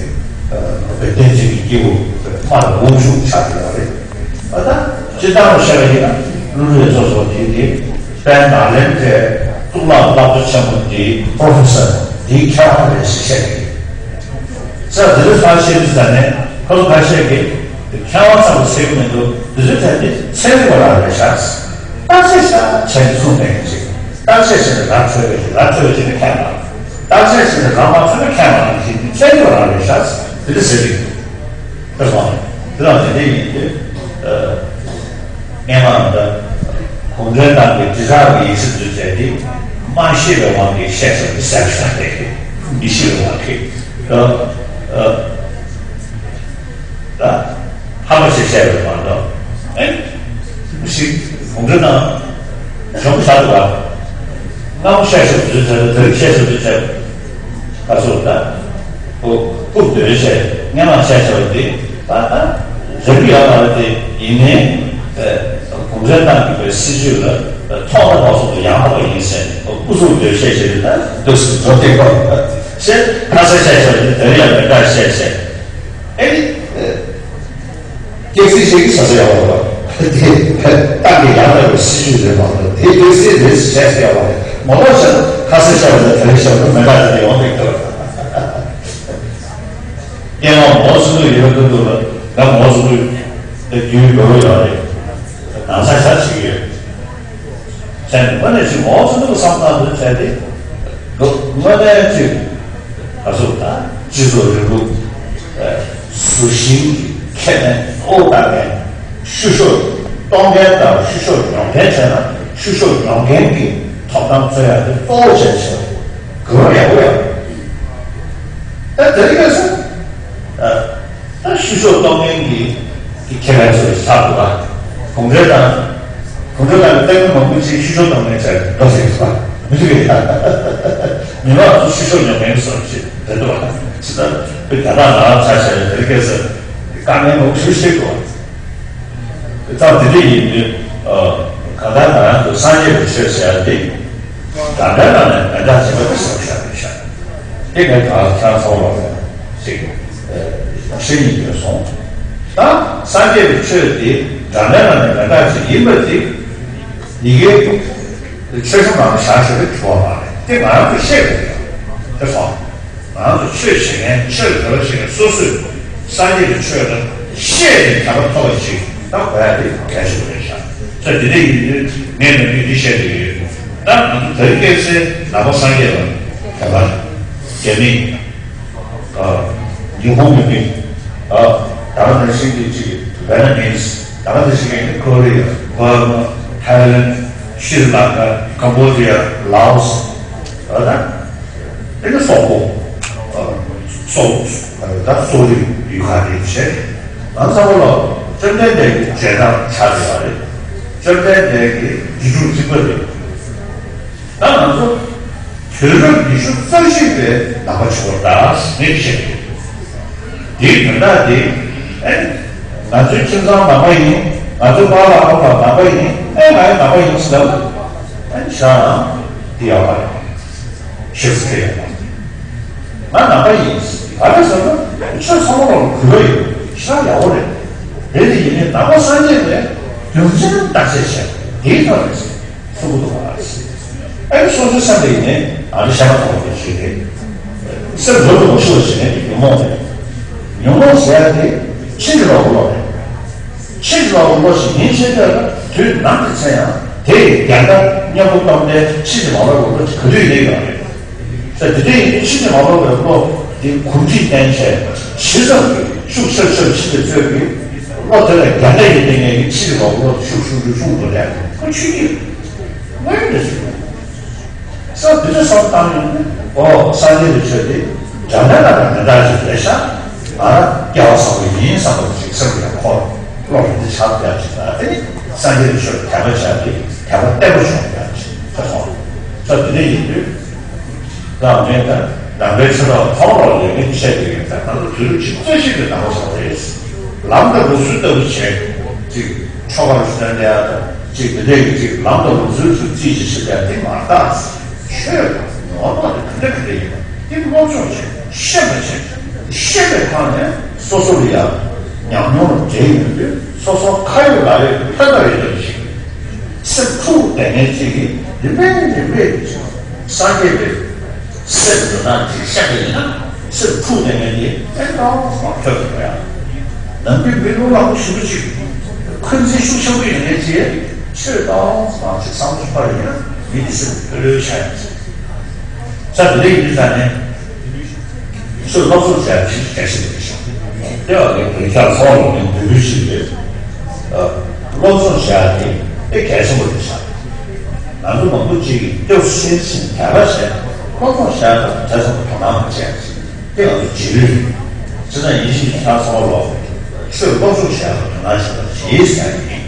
བོད་བསྟན་སྲིད་ཀྱི་སྐྱེས་བུ་དམར་དབང་ཕྱུག་ཆགས་ཡོད་རེད། ཨ་ད་སྤྱིར་བཏང་ལ་བཤད་པ་ཡིན་ན་ཀླུ་སྒྲུབ་མཚོ་སོགས་དེ་དེ་དཔལ་ནཱ་ལེནྡྲའི་གཙུག་ལག་བླ་མཚོ་ཆེན་པོ་དེའི་པྲོ་ཕེ་སར་དེའི་མཁས་དབང་རེད་ཟེར་བཤད་ཀྱི་རེད། ས་འདི་ཚོ་ཁ་ཤས་ཀྱི་ས་ནས་ཁ་ལོ་ཁ་ཤས་ཀྱིས་མཁས་དབང་ཚང་མ་ཟེར་གྱི་མི་འདུག་འདི་ཚོའི་གྲས་དེ་ཚན་རིག་པ་རང་རེད་ཤག་རྟགས་གསལ་ཤག་བྱས་ནས་གསུངས་པའི་ཞིག་རྟགས་གསལ་བྱས་ནས་ར་འཕྲོད་པའི་ཞིག་ར་འཕྲོད་པའི་ཞིག་ནི་མཁས་པ། རྟགས་གསལ་བྱས་ནས་ར་མ་འཕྲོད་ན་མཁས་པ་རང་ཞིག་འདི་ཚན་རིག་པ་རང་རེད་ཤག་འདི་འདྲ་ཟེར་གྱི་འདུག་དེ་སོང་དེ་དང་དེ་འདྲ་ཡིན་དུས། སྔས་མ་འདི་གུང་ཁྲན་ཏང་གི་དྲིལ་བསྒྲགས་ཀྱི་ཡིག་ཆ་འདི་བྱས་ཏེ་མ་ཤེས་པའི་དབང་གིས་བཤད་བཞག་པའི་གསལ་བཤད་དེ་མི་ཤེས་པའི་དབང་གིས་ད་ད་ཧ་མ་ཤེས་བཤད་པའི་དབང་དུ་ཨེ་མི་ཤེས་གུང་ཁྲན་ཏང་གཞོན་པོ་ཆགས་འདུག་ག་སྔ་མོ་བཤད་བཞག་དུས་བྱས་ད་རིང་བཤད་བཞག་དུས་བྱས། ཁ་སོ་ད། ཨོ། ཕུགས་འདོད་བྱས་སྔ་མ་བཤད་བྱས་པ་དེ་ད་ད་རེ་བ་ཡག་པ་རེད་དེ་ཡིན་ནའི། གུང་ཁྲན་ཏང་གི་པའི་སྲིད་བྱུས་ལ་ཐོག་མཐའ་བར་གསུམ་དུ་ཡང་དག་པ་ཡིན་ཟེར་ནས་ཨོ་སྐུ་གཟུགས་འདོད་བཤད་བྱས་ནས་ད་འདོད་སྲིད་འགྲོ་བསྡད་པ་ཞེས་ཁ་ས་བཤད་བྱས་པ་དེ་དེ་རིང་ཡང་མི་འདྲ་བཤད་བྱས་ཨེ་ནི། སྐྱེ་སྲིད་ཞིག་གི་ས་ས་ཡག་པ་རེད་པ། དེ་ཏང་གི་ཡང་དག་པའི་སྲིད་བྱུས་རེད་མ་གཏོགས་དེ་སྐྱེ་སྲིད་རེད་ཟེར་བཤད་ས་ཡག་པ་རེད་མ་གཏོགས་ཤ་ཁ་ས་ཤ་བ་དང་དེ་རིང་ཤ་བ་མི་འདྲ་དེ་ཡོང་གི་འདུག་སྐྱེ་བ་མའོ་ཙེ་ཏུང་ཡོད་ཀྱི་འདུག་ལ་ང་མའོ་ཙེ་ཏུང་དེ་རྒྱུས་ཡོད་ཡོད་རེད། ནང་ས་ཤ་ཞིག་ཡོད། བྱས་ནས་དངོས་གནས་ཅིག་མའོ་ཙེ་ཏུང་བསམ་སྟངས་འདི་བྱས་ཏེ། དངོས་གནས་ཅིག་ད་གཟོད་ད་སྤྱི་ཚོགས་རིང་ལུགས་བཟོ་ཞིང་གི་ཁྱད་ནས་ཨོ་ད་ནས་བཤུ་གཞོག་གཏོང་མཁན་དང་བཤུ་གཞོག་མྱོང་མཁན་བྱས་ན་བཤུ་གཞོག་མྱོང་མཁན་གྱི་ཐོབ་ཐང་རྩོད་ཡག་དེ་གཙོ་བོ་བྱས་བྱས་དགོས་པ་ཡག་པོ་ཡག་པོ་ད་དེ་རིང་ཁ་སང་། ད་བཤུ་གཞོག་གཏོང་མཁན་གྱི་གི་ཁེ་ཕན་ཚོ་ཆགས་འདུག་ག་གུང་ཁྲན་ཏང་གུང་ཁྲན་ཏང་གི་ལྟ་གི་མང་པོ་ཅིག་བཤུ་གཞོག་གཏོང་མཁན་ཆགས་འགྲོ་ཟེར་གི་མི་འདུག་གི་ཡ། མི་མང་ཚོ་བཤུ་གཞོག་མྱོང་མཁན་ཚོ་ཞིག་རེད་འདུག་ག་ཅི་ལྟར་བོད་རྒྱ་ནག་ནང་ཆ་བཞག་ན་དེ་རིང་ཁ་སང་དཀའ་ངལ་མང་པོ་ཞིག་བཤད་འདུག་ག་ད་དེ་འདྲ་ཡིན་དུས་གང་ལྟར་ང་རང་ཚོ་སངས་རྒྱས་པའི་ཆོས་ཟེར་ཡ་འདི་འདྲ་འདྲ་ནང་ནས་མི་འདྲ་ཆེན་པོ་ཞིག་བཤད་འདུག་ཤག་དེ་ངས་ད་ཁྱེད་རང་ཚོ་ལ་ཞིག་ཤེས་ཡིན་དགོས་སོང་། ད་སངས་རྒྱས་པའི་ཆོས་དེ་འདྲ་འདྲ་ནང་ནས་མི་འདྲ་ཅིག་ཡིན་པ་དེ་ཡི་གེ་ཆོས་སྲུང་ནང་ལ་བཞག་ཞེས་པའི་དྲི་བ་མ་རེད་དེ་ང་རང་ཚོས་ཤེས་དགོས་ཀྱི་ཡོད་དེ་སོང་། ང་ཚོ་ཆོས་བྱེད་མཁན་ཆོས་དད་པ་བྱེད་མཁན་སོ་སོས་སངས་རྒྱས་ཀྱི་ཆོས་ལ་ཤེས་ནས་དད་པ་ཐོབ་པ་ཅིག་ད་དགོས་ཡ་དེ་གལ་ཆེན་པོ་རེད་ཤག་ད་དེ་འདྲ་ཡིན་དུས་ངས་ནམ་རྒྱུན་འདི་བཤད་ཀྱི་ཡོད། ད་ང་ཚོ་དེ་རིང་ཁ་སང་ནང་པ་སངས་རྒྱས་པ་དད་པ་རྒྱ་མི། ཨ། ཉི་ཧོང་མི་མི། ཨ། ད་ག་ནང་བཞིན་གྱི་ཅིག་ཝེ་ནམ་མིས། ད་ག་ནང་བཞིན་གྱི་ཀོ་རི་ཡ། བར་མ། ཐའི་ལན། ཤྲི་ལང་ཀ། ཀམ་བོ་ཌི་ཡ། ལའོ་སི། ཨ་ད། དེ་ནི་སོག་པོ། ཨ། སོག་ཨ་ད་སོག་རིགས་ཡུལ་ཁག་དེ་བྱས། ང་ཚང་མ་ལ་བཅོམ་ལྡན་འདས་ཀྱི་རྗེས་འབྲང་ཆགས་ཡོད་རེད། བཅོམ་ལྡན་འདས་ཀྱི་རྗེས་འཇུག་རྩིག་པ་རེད། ད་ང་ཚོ་དུས་རབས་ཉི་ཤུ་རྩ་གཅིག་པའི་ནང་པ་ཆོས་པ་རེད་ངས་བཤད་ཀྱི་ཡོད། འདིའི་དོན་དག་འདི་ཨེ་ང་ཚོའི་ཁྱིམ་ཚང་ནང་པ་ཡིན། ང་ཚོའི་པཱ་ལགས་ཨ་མ་ནང་པ་ཡིན། ཨེ་ང་ཡང་ནང་པ་ཡིན་ཟེར་ལབ་ཨེ་བྱས་ན་འདི་ཡག་པ་རེད། ཆོས་སུ་ཁེལ་ཡོང་བ། ང་ནང་པ་ཡིན། ག་རེ་ཟེར་ན་ཆོས་ཚང་མ་ལ་གུས་པ་ཡོད་ཤག་ཡག་པོ་རེད། རེད་དེ་ཡིན་ནའི་ནང་པ་སངས་རྒྱས་པའི་རྒྱུ་མཚན་བརྟག་དཔྱད་བྱས་དེའི་ཐོག་ནས་གསུང་གི་འདུག་ག་ཨ་ནི་སོ་སོའི་སེམས་ལ་ཡིན་ནའི་ཨ་ནི་བཤད་མ་ཐུབ་པ་ཞིག་རེད། སེམས་འགྲོ་དུ་མ་ཤོར་བ་ཞིག་ནས་ཉོན་མོངས་རེད། ཉོན་མོངས་ཟེར་ཡ་དེ་ཕྱིན་ཅི་ལོག་གི་བློ་རེད། ཕྱིན་ཅི་ལོག་གི་བློ་ཞིག་ཡིན་ཕྱིན་ཆད་ལ་དུས་ནམ་གྱི་ཚེ་ཡང་དེ་ཡི་རྒྱལ་ཟླ་མཉམ་པོ་གཏོང་མཁན་ཕྱིན་ཅི་མ་ལོག་གི་བློ་ཞིག་ག་དུས་ཡིན་ཡོད་རེད། ས་དེ་འདྲ་ཡིན་དུས་ཕྱིན་ཅི་མ་ལོག་གི་བློ་དེ་གོམས་འདྲིས་བསྟེན་བྱས་ཇི་ཙམ་གྱིས་ཤུགས་ཆེར་ཆེར་ཕྱིན་པའི་ཚོད་ཀྱིས་བློ་དེ་ལ་རྒྱལ་ཟླ་ཡིན་བསྟེན་མཁན་གྱི་ཕྱིན་ཅི་ལོག་གི་བློ་ཤུགས་ཆུང་ཆུང་ཆུང་དུ་ལས་ཁོ་ཆུད་ཀྱི་དངོས་ཡོད་རེད་ཟེར། ས་དེ་ཚོ་བསམ་བཏང་ཡོང་ན་ཨོ་སངས་རྒྱས་པའི་ཆོས་དེ་འདྲ་མིན་ལ་དང་མི་འདྲ་ཞིག་རེད་ཤག་ང་རང་སྐལ་བ་བཟང་པོ་ཡིན་བསམ་པ་ཅིག་སེམས་ལ་ཡང་འཁོར། བློ་ལ་འདི་ཆགས་ཡག་ཅིག་དང་། དེ་ནི་སངས་རྒྱས་ཀྱི་ཆོས་དད་པ་བྱས་ཏེ་དད་པ་བརྟན་པོ་བྱུང་ཡག་ཅིག་ཐོས་སོང་། ས་དེ་འདྲ་ཡིན་དུས། ལམ་ངན་དང་ནང་པའི་ཆོས་དང་ཐོག་ལ་ལས་ངན་བཤད་པའི་ཡོད་ཙང་ང་ཚོ་དུས་རབས་ཅིག་རྩོད་གཞི་གི་ནང་ལ་སོང་རེད། ལམ་དང་ལུགས་སྲོལ་ལྟ་བུ་བྱས་ཅིག་ཆོ་གར་སོན་ལ་ཡག་དང་ཅིག་དེ་འདྲའི་ཅིག་ལམ་དང་ལུགས་སྲོལ་ཚུར་རྩིས་ཀྱི་བྱེད་ཡག་དེ་མ་རེད། ཆོས་དང་ནོར་བ་དེ་ག་འདྲ་ག་འདྲ་ཡིན་པ་དེ་སློབ་སྦྱོང་བྱས་ཤེས་པ་བྱས། ཤེས་པའི་ཐོག་ནས་སོ་སོ་ལ་ཡང་ཉམས་མྱོང་ལ་འབྲེལ་ཡོང་དུས་སོ་སོ་ཁ་ཡོད་ལག་ཡོད་ཕན་ཐོགས་ཡོད་པ་ཞིག་སེམས་འཁྲུག་བསྡད་མཁན་ཅིག་གིས་རིམ་པས་རིམ་པས་སངས་རྒྱས་པའི་སེམས་འདི་དག་ཅིག་བཤད་པ་ཡིན་ན་སེམས་འཁྲུག་བསྡད་མཁན་དེ་ཕན་ཐོགས་མ་ཐོས་པ་ཡང་ནམ་རྒྱུན་མི་ལུས་ལ་ཞུ་བ་ཅིག་འཁོན་འཛིན་ཤུགས་ཆེན་པོ་ཡོད་མཁན་ཅིག་ཆོས་དང་མང་ཆེ་བསམ་བློ་ཕར་ཡིན་ན་མི་དེ་སེམས་ལྷོད་ལྷོད་ཆགས་ཡོང་ས་དེ་འདྲ་ཡིན་དུས་ད་ནས། ཚུར་སློབ་སྦྱོང་བྱས་ཕྱིན་གལ་ཆེན་པོ་རེད་ཤག་དེ་བ་ལས་བོད་ཁྱག་ཚོགས་ལ་ནས་འབོད་སྐུལ་ཞིག་རེད། སློབ་སྦྱོང་བྱས་དེ་དེ་གལ་ཆེན་པོ་རེད་ཤག་ང་ཚོ་མང་པོ་ཅིག་གིས་སྐྱོ་སེམས་ཤིང་དད་པ་བྱས་སློབ་སྦྱོང་བྱས་དང་དེ་ཚོ་དོ་སྣང་མ་བྱས་ཅིག་དེ་ང་ཚོ་རྗེས་ལུས་རེད། བྱས་ཙང་ཡིན་གཅིག་མིན་གཅིག་ཁྱག་ཚོགས་ལ་ཆོས་སློབ་སྦྱོང་བྱས་དང་དོ་སྣང་བྱས་པ་རེད་ཟེར་ཡ་ཡིན།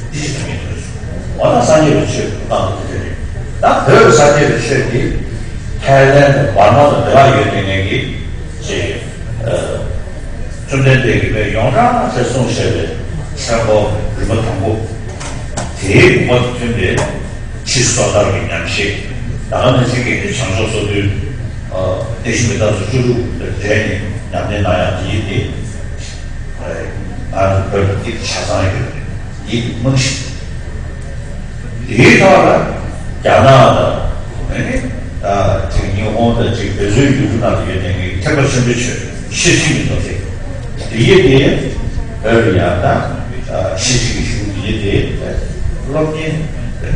འདི་ཞིག་དང་མི་འདོད་སོང་། འོ་ན་སངས་རྒྱས་པའི་ཆོས་ཀྱི་གཏམ་དེ་རེད། ད་བོད་ཀྱི་སངས་རྒྱས་པའི་ཆོས་འདི་ཐའི་ལན་དང་འབར་མ་དང་འབྲེལ་བ་ཡོད་པའི་ངེས་ཀྱི་ཅེས། བཅོམ་ལྡན་འདས་ཀྱིས་བོད་ཡོངས་གྲགས་ཆེ་གསུངས་བཞག་པའི་ཆོས་འཁོར་རིམ་པ་དང་པོ། དེའི་དགོངས་པ་དང་མཐུན་པའི་ཕྱི་སོ་ཐར་གྱི་ཉམས་བཞེས། ད་ག་ནང་བཞིན་གྱི་བྱང་ཕྱོགས་སོ་བདུན། ཨ་བརྟན་བཞུགས་མི་རྟག་སོགས་བཅུ་དྲུག་ལ་བསྒྲལ་ནས་ཉམས་ལེན་གནང་ཡག་དེ་ཡིན་ཏེ། ང་ཚོ་བོད་ལ་འདི་ཆ་ཚང་ཡོད་རེད། འདི་རྨང་གཞི་རེད། དེའི་ཐོག་ལ་རྒྱ་ནག་དང་ཨ་ནི་ཅིག་ཉི་ཧོང་དང་ཅིག་བོད་བཟོའི་ཡུལ་གྲུ་ནང་ལ་ཡོད་མཁན་གྱི་ཐེག་པ་ཆེན་པོའི་ཆོས་ཤེར་ཕྱིན་གྱི་འདུག་སྟེ། དེ་ཡི་དེ་བོད་ལ་ཡང་ད་ཤེར་ཕྱིན་གྱི་གཞུང་དེ་ཡི་དེ་སློབ་གཉེར་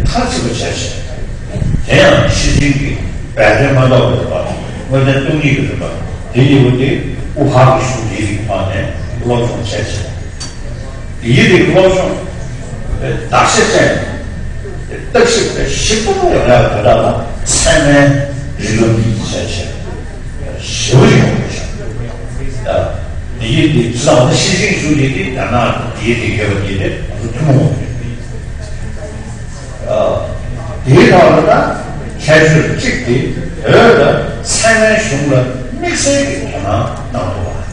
མཐར་ཕྱིན་པ་བྱས་བྱས། དེ་ཡང་ཤེར་ཕྱིན་གྱི་སྦས་དོན་མ་གཏོགས་པའི་རིམ་པ། དངོས་བསྟན་སྟོང་ཉིད་ཀྱི་རིམ་པ་དེ་ཡི་བོ་དེ་དབུ་ཕར་གྱི་གཞུང་དེའི་རིགས་ཐོག་ནས་སློབ་སྦྱོང་བྱས་བྱས། དེའི་རིགས་སློབ་སྦྱོང་བདག་གཞན་བཅས་བརྟག་ཞིབ་པའི་ཞིབ་པོ་ཡོང་ཡག་དེ་དག་ལ་ཚད་མའི་རིགས་ལམ་གྱི་བྱས་བྱས་ཞེ་པོ་ཞིག་ཡོང་དགོས་ཤག་དེའི་རིགས་ཅི་ལ་ནི་ཤེར་ཕྱིན་གཞུང་དེ་དེ་ཡང་ན་དེའི་རིགས་ཡོད་པ་དེ་དེ་ང་ཚོ་ཐུན་མོང་བ་ཡོད། དེའི་ཐོག་ལ་ད་ཁྱད་ཆོས་གཅིག་དེ་བོད་ལ་ཚད་མའི་གཞུང་ལ་དམིགས་བསལ་གྱི་དོ་སྣང་གནང་ཐུབ་པ།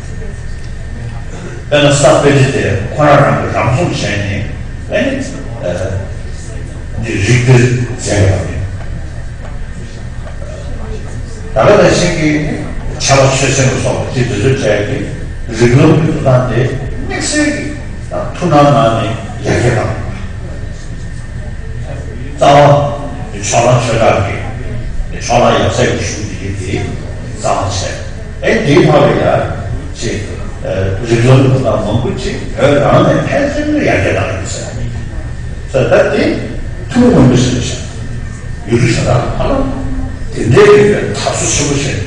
དཔེར་ན་ས་དཔེ་ཆ་དེ་ཁོ་རང་རང་གིས་རང་སྲུང་བྱས་ནས་ཨ་ནི་འདི་རིགས་འདིར་མཛད་ཡོད་པ་རེད། ད་ག་ནང་བཞིན་གྱི་ཕྱྭ་པ་ཆོས་སེང་ལ་སོགས་པ་ཅིག་འདི་ཚོས་བྱས་ཏེ་རིགས་ལམ་གྱི་འགྲོ་སྟངས་དེ་དམིགས་བསལ་གྱི་ཐུགས་སྣང་གནང་ནས་ཡར་རྒྱས་བཏང་། རྩ་བ་ཕྱོགས་གླང་ཆོས་གྲགས་ཀྱི་ཕྱོགས་གླང་ཡབ་སྲས་ཀྱི་གཞུང་འདི་གི་དེ་རྩ་བ་བྱས། ཨེ་འདིའི་ཐོག་ལ་ཡང་ཅིག་རིགས་ལམ་གྱི་ཐོག་མང་པོ་ཅིག་བོད་རང་ནས་ཕན་ཚུན་ལ་ཡར་རྒྱས་བཏང་ཡོད་ཟེར། ས་ད་དེ་ཐུན་མོང་མ་ཡིན་པ་ཞིག་རེད་ཤག་ཡུལ་གྲུ་གཞན་དག་ཧ་ལམ་དེ་འདྲའི་ཡོད་པའི་འཐབ་རྩོད་ཆེན་པོ་ཞིག་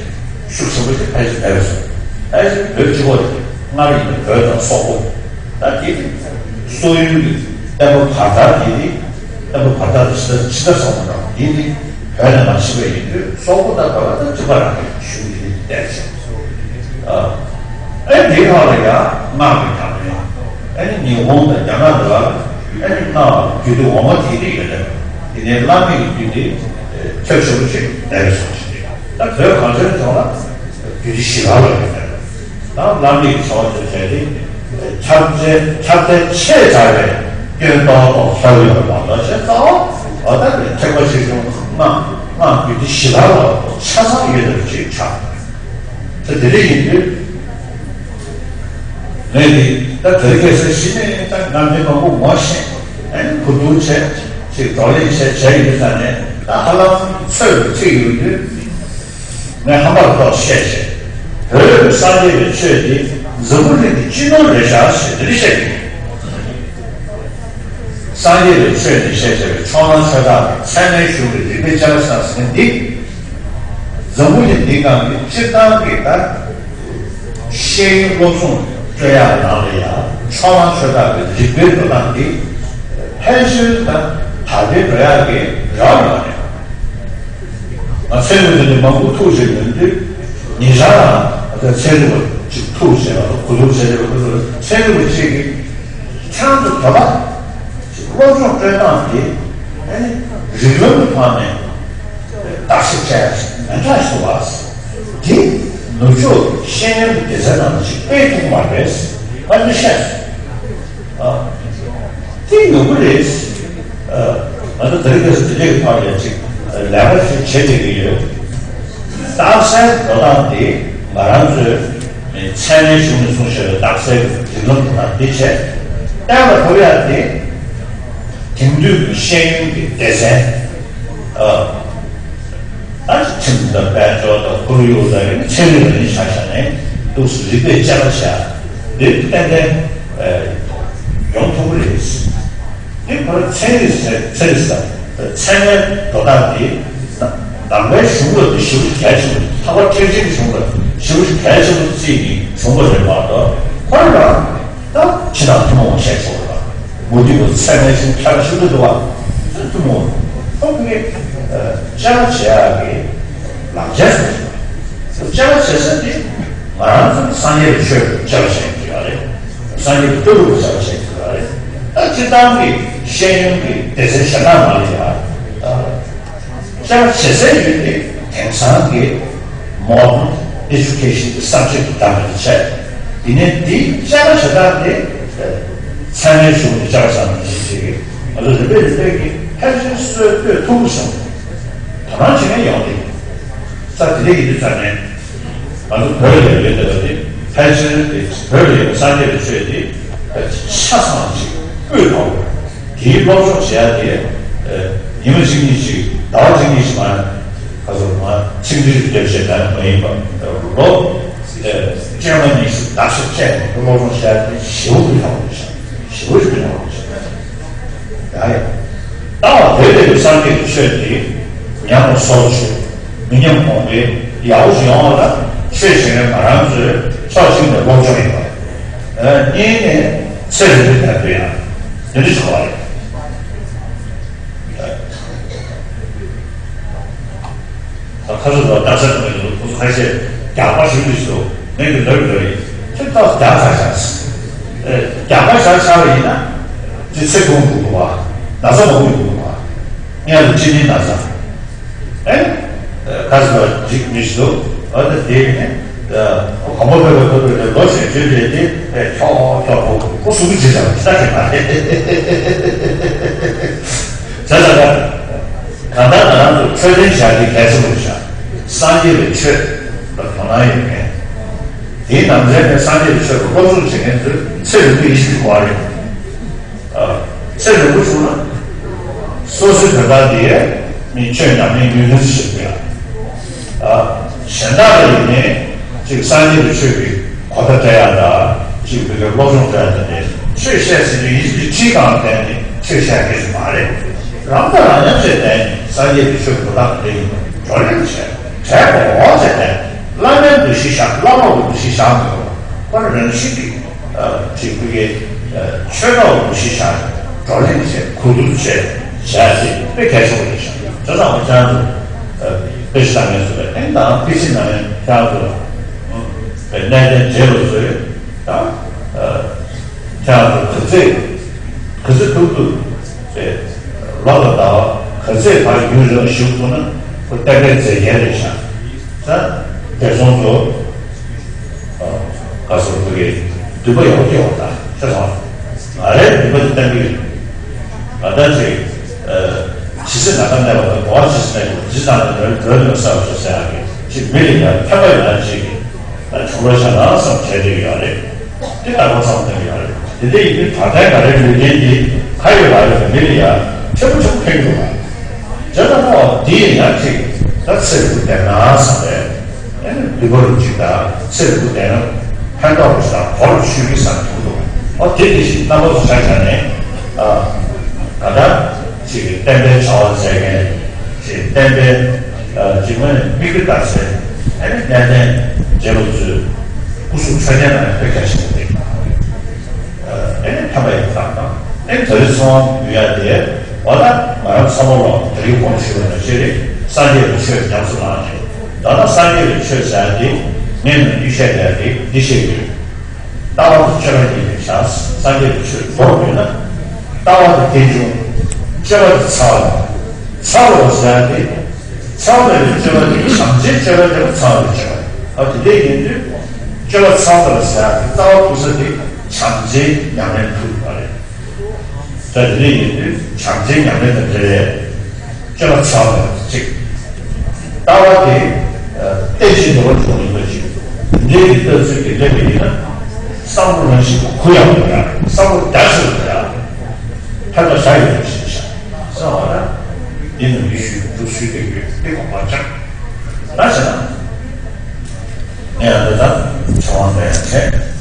ཤུགས་ཆེན་པོ་ཞིག་ཕལ་ཆེར་མེད་པ་བཟོས། ཕལ་ཆེར་བོད་སྤྱི་ཁོག་དེ་སྔར་ཡིན་པའི་བོད་དང་སོག་པོ། ད་དེ་ནི་སོག་ཡུལ་གྱི་བསྟན་པ་བར་དར་དེ་ནི་བསྟན་པ་བར་དར་དེ་ཕྱི་དར་ཕྱི་དར་སོང་བ་དང་དེ་ནི་བོད་ནས་མར་ཕྱིན་པ་ཡིན་དུས་སོག་པོ་དང་བོད་པ་དང་གཅིག་པ་རང་གི་གཞུང་དེ་ནི་བསྟན་ཕྱིན། ཨ་ཨེ་དེའི་ཐོག་ལ་ཡང་སྔགས་ཀྱི་དམ་ལྷན། ཨེ་ནི་ཉི་ཧོང་དང་རྒྱ་ནག་འདི་ལ་ཨེ་ནི་སྔགས་རྒྱུད་སྡེ་འོག་མ་དེ་ནི་ཡོད་དེ། དེ་ནས་བླ་མེད་ཀྱི་རྒྱུད་སྡེ་ཁྱབ་ཆེ་པོ་ཞིག་གནས་པའི་སོང་ཞིག་རེད། ད་བོད་གངས་ཅན་ལྗོངས་ལ་རྒྱུད་སྡེ་བཞི་ལ་ལ་ཡོད་དེ། ད་བླ་མེད་ཀྱི་བྱ་བ་དེ་བྱས་ཏེ་ཁྱབ་བརྡལ་ཁྱབ་བརྡལ་ཆེས་དྲག་པའི་སྐྱོན་ཏོག་ཏོག་ལྷག་ཡོད་པ་མ་གཏོགས་བྱས་ཙང་འོ་ད་ནི་ཐེག་པ་ཆེ་ཆུང་སྔགས་སྔགས་རྒྱུད་སྡེ་བཞི་ལ་ལ་ཆ་ཚང་ཡོད་དེ་ཅིག་ཆགས། ད་དེ་འདྲ་ཡིན་དུས། ངས་ནི་ད་དེ་རིང་ཁ་སང་གཞི་ནས་ད་ང་འདི་མང་པོ་ངོ་ཤེས། ཨ་ནི་བུ་དུང་བྱས་ཅིག་བགྲོ་གླེང་བྱས་བྱས་ཡིན་ཙང་ནས་ད་ཧ་ལམ་ཚོད་ཀྱི་ཚིག་ཡོད་དུས། ངས་ཧམ་པ་ཏོག་བཤད་བྱས། བོད་ཀྱི་སངས་རྒྱས་པའི་ཆོས་འདི་འཛམ་བུ་གླིང་གི་སྤྱི་ནོར་རེད་ཤག་ཞེས་དེ་འདྲ་བཤད་ཀྱི་ཡོད། སངས་རྒྱས་པའི་ཆོས་འདི་བཤད་བྱས་པའི་ཕྱོགས་གླང་ཆོས་གྲགས་དང་ཚད་མའི་གཞུང་གི་རིགས་པའི་དཔྱད་པ་བྱས་ཟིན་འདི། འཛམ་བུ་གླིང་འདི་སྒང་གི་སྤྱིར་བཏང་གི་ད་ཤེས་ཡོན་སློབ་སྦྱོང་སྤྲོད་ཡག་ནང་ལ་ཡང་ཕྱོགས་གླང་ཆོས་གྲགས་ཀྱི་རིགས་པའི་འགྲོ་སྟངས་འདི་ཕལ་ཆེར་ད་དར་འཕེལ་འགྲོ་ཡག་གི་རག་ཡོད་རེད། ང་ཚོའི་ངོས་ནས་མང་པོ་ཐུག་བཞིན་ཡོད་དུས་ཉེ་ཆར་ལ་ང་ཚོའི་ཚན་རིག་པ་ཅིག་ ཐུགས་བཞེས་པ་དང་གུས་ལུགས་བྱས་ཏེ་ཚན་རིག་པ་ཅིག་གིས་ཁྱེད་རང་ཚོ་ད་ལྟ་སློབ་སྦྱོང་སྤྲོད་སྟངས་དེ་ཨ་ནི་རིགས་ལམ་གྱི་ཐོག་ནས་བརྟག་ཞིབ་བྱས་མི་འདྲ་ཞིག་འདུག་བ། དེ་ནུབ་ཕྱོགས་ཤེས་ཡོན་གྱི་སྡེ་ཚན་ནང་ལ་ཅིག་སྤེལ་ཐུབ་མ་རེད། ཨ་ནི་བཤད་སོང་། ཨ། དེ་ཡོང་གི་རེད། ཨ། ང་ཚོ་དེ་རིང་ཁ་སང་དེ་འདྲའི་ཐོག་ནས་ཅིག་ལས་ཀ་ཞིག་བྱེད་བསྡད་ཀྱི་ཡོད། རྟགས་གསལ་འགྲོ་སྟངས་དེ་ང་རང་ཚོའི་ཚད་མའི་གཞུང་ནས་གསུངས་བཞག་པའི་རྟགས་གསལ་གྱི་རིགས་ལམ་དང་འདི་བྱས། གཏན་ལ་ཕབ་ཡག་དེ་དེང་དུས་ཀྱི་ཤེས་ཡོན་གྱི་སྡེ་ཚན། ཨ། ད་ཁྲིམས་དང་དཔལ་འབྱོར་དང་ཁོར་ཡུག་དང་ཚན་རིག་ལ་ནི་ཆ་བཞག་ནས་འདུག་སེ་རིག་པས་དཔྱད་པ་བྱས། འདི་ཏན་ཏན་ཡོང་ཐུབ་ཀྱི་རེད། དེ་བར་ཚན་རིག་ཟེར་ཚན་རིག་ཟེར་ཚན་རིག་འགྲོ་སྟངས་དེ་ནང་པའི་གཞུང་ལ་དེ་ཞེ་པོ་ཅིག་གལ་ཆེན་པོ། ལྷག་པར་ཐེག་ཆེན་གྱི་གཞུང་ལ་ཞེ་པོ་ཅིག་གལ་ཆེན་པོ་བརྩིས་ནས་བྱུང་བ་རེད་མ་གཏོགས། ཁོ་རང་ད་ཕྱི་ནང་ཐུན་མོང་བ་བཤད་ཆོག་པ་མུ་མཐུད་དུ་ཚད་མའི་གཞུང་ཁྱད་པར་ཞེ་པོ་ཅིག་འདུག་བ། ཐུན་མོང་ཁོ་གི་དཔྱད་པ་བྱེད་ཡག་གི་ལག་ཆ་ཟེར། དཔྱད་པ་བྱེད་ས་དེ་ང་རང་ཚོ་སངས་རྒྱས་པའི་ཆོས་ལ་དཔྱད་པ་བྱེད་ཀྱི་ཡོད་རེད། སངས་རྒྱས་པའི་བསྟན་པ་ལ་དཔྱད་པ་བྱེད་ཀྱི་ཡོད་རེད། ད་སྤྱིར་བཏང་གི་ཤེས་ཡོན་གྱི་སྡེ་ཚན་གཞན་དག་ནང་ལ་ཡང་དཔྱད་པ་བྱེད་སའི་ཡུལ་དེ་དེང་སང་གི་modern education གྱི་subject དུ་བདམས་པ་བྱས། དེ་ནས་དེའི་དཔྱད་པ་བྱེད་སྟངས་དེ་ཚད་མའི་གཞུང་གི་དཔྱད་པ་བྱ་བ་ནང་བཞིན་བྱེད་ཀྱི། ང་ཚོ་རིག་པས་རིག་པས་ཀྱི་ཕལ་ཆེར་སྲོལ་གཏོད་ཐུབ་པ་བྱུང་། དོ་སྣང་བྱེད་མཁན་ཡོང་གི་རེད། ས་དེ་འདྲ་ཡིན་དུས་ཙང་ནས་ང་ཚོ་བོད་ལ་ཡོད་བསྡད་པ་དེ་ཕལ་ཆེར་དེ་བོད་ལ་ཡོད་པའི་སངས་རྒྱས་པའི་ཆོས་དེ་ཆ་ཚང་ཅིག་དབུས་ཐོག་དེའི་སློབ་སྦྱོང་བྱེད་ཡ་དེ་ཉི་མ་གཅིག་གཉིས་ཅིག་ཟླ་བ་གཅིག་གཉིས་ཤིག་མ་ཁ་སོ་མ་ཚིག་འགྲེལ་རྒྱབ་བྱས་ད་མ་ཡིན་པ་ལོ་བཅོ་ལྔ་ཉི་ཤུ་བརྟག་ཞིབ་བྱས་ནས་སློབ་སྦྱོང་བྱེད་ཡ་དེ་ཞེ་པོ་དབུས་ཐོག་ཆགས། ཞེ་པོ་ཞིག་ཡོང་བ་ཞིག་ཡ་ཡ། ལྟ་བ་བོད་པའི་སངས་རྒྱས་ཀྱི་ཆོས་འདི་ཉམས་ལ་སོགས་ཆོས་མི་ཉམས་གོང་འཕེལ་ཡག་པོ་ཞིག་ཡོང་བ་ལ་ཆོས་ཞིག་ནས་ང་རང་ཚོས་ཕྱོགས་གཅིག་ནས་སློབ་སྦྱོང་ཡིན་པ། གཉིས་ནས་ཚེ་རིང་པོའི་དོན་དུ་ཡང་འདི་འདྲ་ཞིག་གོ་བ་རེད། ད་ཁ་སོ་ལ་རྟགས་གསལ་གནང་གི་འདུག་ཁོ་ཚོ་ཁ་ཤས་རྒྱག་པ་ཞིག་འདུག་ཟེར། ངས་འདི་འདྲ་འདྲ་ཡིན། ཁྱེད་ཏོག་རྒྱག་ཚར་ཤག་ཟེར། རྒྱག་པ་བཞག་བཞག་པ་ཡིན་ན་ཅི་ཚེ་ཐུང་དུ་འདུག་བ། ན་ཚ་མང་པོ་འདུག་བ། སྔོན་ལ་ཅི་ནི་ན་ཚ། ཨེ། ཁ་སོ་ལ་འཇིག་མི་ཞིག་འདུག་ཨ་ད་དེ་ཡིན་ནས། གོམ་པ་སྤོས་པའི་ཐོག་ཏུ་ལོ་ཞིག་བརྗོད་བྱས་ཏེ་ཁྱོག་ཁྱོག་ཁོ་ཁོ་གཟུགས་པོ་ཇི་ལྟར་ཇི་ལྟར་ཞིག་མ་རེད། ཇ་ཇ་ག་གང་ལྟར་ང་རང་ཚོ་འཕྲོད་བསྟེན་བྱ་རྒྱུ་གལ་ཆེན་པོ་རེད་ཤག་སངས་རྒྱས་པའི་ཆོས་ལ་དོ་སྣང་ཡོད་མཁན། དེའི་ནང་ཚན་ནས་སངས་རྒྱས་པའི་ཆོས་ལ་སློབ་སྦྱོང་བྱེད་མཁན་ཚོས་ཚེ་རིང་པོ་ཡིད་བཞིན་གྱི་གོ་བ་རེད། ཚེ་རིང་པོ་བྱུང་ན། སོ་སོའི་བོད་པ་དེ་ནི་ཆོས་ཉམས་ལེན་ནུས་ལྡན་ཞིག་དགོས་ཡ། གཞན་དག་ལ་ཡིན་ནའི་ཅིག་སངས་རྒྱས་པའི་ཆོས་ཀྱི་གོ་བརྡ་སྤྲད་ཡ་དང་ཅིག་བོད་པའི་སློབ་སྦྱོང་སྤྲད་ཡ་དང་ནས་ཆོས་བཤད་ཟིན་དུས་ཡིད་ཀྱི་ཁྲིད་གང་བསྟན་ནས་ཆོས་བཤད་མཁན་ཞིག་མ་རེད། རང་དང་རང་མཉམ་བཤད་བསྟན་ནས་སངས་རྒྱས་པའི་ཆོས་གོ་བརྡ་གང་འདྲ་ཡིན་པ་བགྲོ་གླེང་བྱས་གྲལ་གོ་བ་བྱས་བསྟན་བླ་མའི་འདུ་ཤེས་བཞག་བླ་མའི་འདུ་ཤེས་བཞག་མི་དགོས་པ་ཁོ་རང་རང་བཞིན་གྱིས། ཅིག་ཕ་གིའི་ཆོས་གྲོགས་ལུགས་ཤིག་བཞག་བགྲོ་གླེང་བྱས་གོ་བསྡུར་བྱས་བྱས་ཏེ་དཔེ་གལ་ཆེན་པོ་རེད་ཤག་བྱས་ཙང་ང་ཅག་ཚོ་དཔེ་ཆ་ལྟ་མཁན་ཚོ་ལ་ཨེ་དང་དཔེ་ཆ་ལྟ་མཁན་ཁྱེད་རང་ཚོ་ལ་གནད་དོན་འབྲེལ་བ་ཚོས་དང་ཁྱེད་རང་ཚོ་ག་ཚོད་ག་ཚོད་ཐུབ་ཐུབ་ལོ་ལ་ཟླ་བ་ག་ཚོད་བར་ཡུན་རིང་ཞུགས་ཐུབ་ན་ཁོ་གཏན་འཁེལ་མཛད་མཁན་རེད་ཤག་ད་དེ་སོང་ཚོ། ག་སོ་བུ་གའི་འདུན་པ་ཡོང་གི་ཡོང་ད་ཤ་ཚང་། ང་རའི་འདུན་པ་འདི་བཏང་གི་ཡོད། ང་ད་ཅིག་ཇི་སྲིད་ང་ད་གནས་པ་དང་གོ་བ་ཇི་སྲིད་གནས་ཀྱི་ཇི་ལྟར་ན་ལོན་ལོན་ལོན་གསར་བ་ཞིག་ཟེར་ཡག་གི་ཅིག་མི་ལ་ཡང་ཕན་པ་ཡོད་ན་ཅིག་ད་ཁྱོད་རང་ཤ་ན་བསམ་བྱས་བསྡད་ཀྱི་ཡོད་རེད། འདི་ལྟ་བུ་བསམ་བསྡད་ཀྱི་ཡོད་རེད། དེ་འདྲ་ཡིན་དུས་ད་ལྟའི་ང་རའི་ལུས་རྟེན་འདི་ག་ཡོད་ལ་ཡོད་མི་ལ་ཡང་ཕྲན་བུ་ཕྲན་བུ་ཕན་གྱི་འདུག་ག་བྱས་ཙང་ད་འདི་ཡིན་ཡང་ཅིག་ད་ཚེ་རིང་པོ་བསྡད་ན་བསམ་པས། ཨེ་ནི་འདུན་པ་རུ་ཅིག་དང་ཚེ་རིང་པོ་བསྡད་ན་ཕན་ཐོགས་རུ་ཅིག་དང་གོ་རུ་ཆུད་ཀྱི་བསམ་གྱི་འདུག་ཨོ་དེ་དེ་བཞིན་རྣམ་པ་ཚོ་ཆ་བཞག་ནས་ཨ་ད་ལྟ་ཅིག་བསྟན་པའི་བྱ་བ་མཛད་མཁན་ཅིག་བསྟན་པའི་ཨ་ཅིག་མ་ནས་མིག་དཔེ་ལྟ་ཚེ་ཨེ་ནི་གནད་དོན་རྒྱལ་པོ་ཚོའི་སྐུ་གཟུགས་འཕྲོད་བསྟེན་ནང་ནས་དཔེ་གལ་ཆེན་པོ་རེད། ཨེ་ནི་ཕན་པ་ཡོད་པ་དང་ཨེ་ནི་ད་རེས་ཚོང་ཡོད་ཡ་དེ་འོ་ད་ང་རང་ཚང་མ་ལོག་ད་རེས་གོང་ཞུས་པ་ནང་བཞིན་རེད། སངས་རྒྱས་ཀྱི་ཆོས་ཉམས་སུ་བླངས་ཏེ་ད་ལྟ་སངས་རྒྱས་ཀྱི་ཆོས་ཟེར་ཡ་དེ་ངས་ནམ་རྒྱུན་བཤད་བསྡད་ཡ་དེ་འདི་བཤད་ཀྱི་ཡོད། ལྟ་བ་དང་སྤྱོད་པ་གཉིས་ལས་བྱ། སངས་རྒྱས་པའི་ཆོས་རྫོགས་པས་ན། ལྟ་བ་དེ་རྟེན་འབྱུང་། སྤྱོད་པ་དེ་ཚ་བ། ཚ་བ་ཟེར་ཡ་དེ། ཚ་བ་ལས་སྤྱོད་པ་དེ་བྱམས་བརྩེའི་སྤྱོད་པ་དེ་ལ་ཚ་བ་ལས་སྤྱོད་པ་རེད། ཨ་དེ་འདྲ་ཡིན་དུས་སྤྱོད་པ་ཚ་བ་ཟེར་ཡ་དེ་ལྟ་བ་ཕུགས་ས་དེ་བྱམས་བརྩེའི་ཉམས་ལེན་ཕུལ་དགོས་པ་རེད། ད་དེ་འདྲ་ཡིན་དུས་བྱམས་བརྩེའི་ཉམས་ལེན་དང་འབྲེལ་བའི་སྤྱོད་པ་ཚ་བ་དེ་གཅིག་ལྟ་བ་དེ་རྟེན་ཅིང་འབྲེལ་བར་འབྱུང་ཡིན་པ་ཞིག་འདྲེ་གི་ལྟ་ཚུལ་གྱིས་སླེབས་པ་ཡིན་ན། བསམ་བློ་རང་བཞིན་གྱི་གུ་ཡངས་པ་རེད། བསམ་བློ་རྒྱ་ཆེ་བ་རེད། ཐད་ཀར་བཞག་ཡོད་པ་ཞིག་བཞག་བསམ་པ་རེད། འདི་ནང་གི་ཞུ་འདུག་ཞུས་ཏེ་ཡོད་དེ་དགོངས་པ་བཅངས། ད་བྱས་ན་ངས་ཡང་འདི་ལྟར་ཚོར་བ་འདྲ་ཡང་བྱས།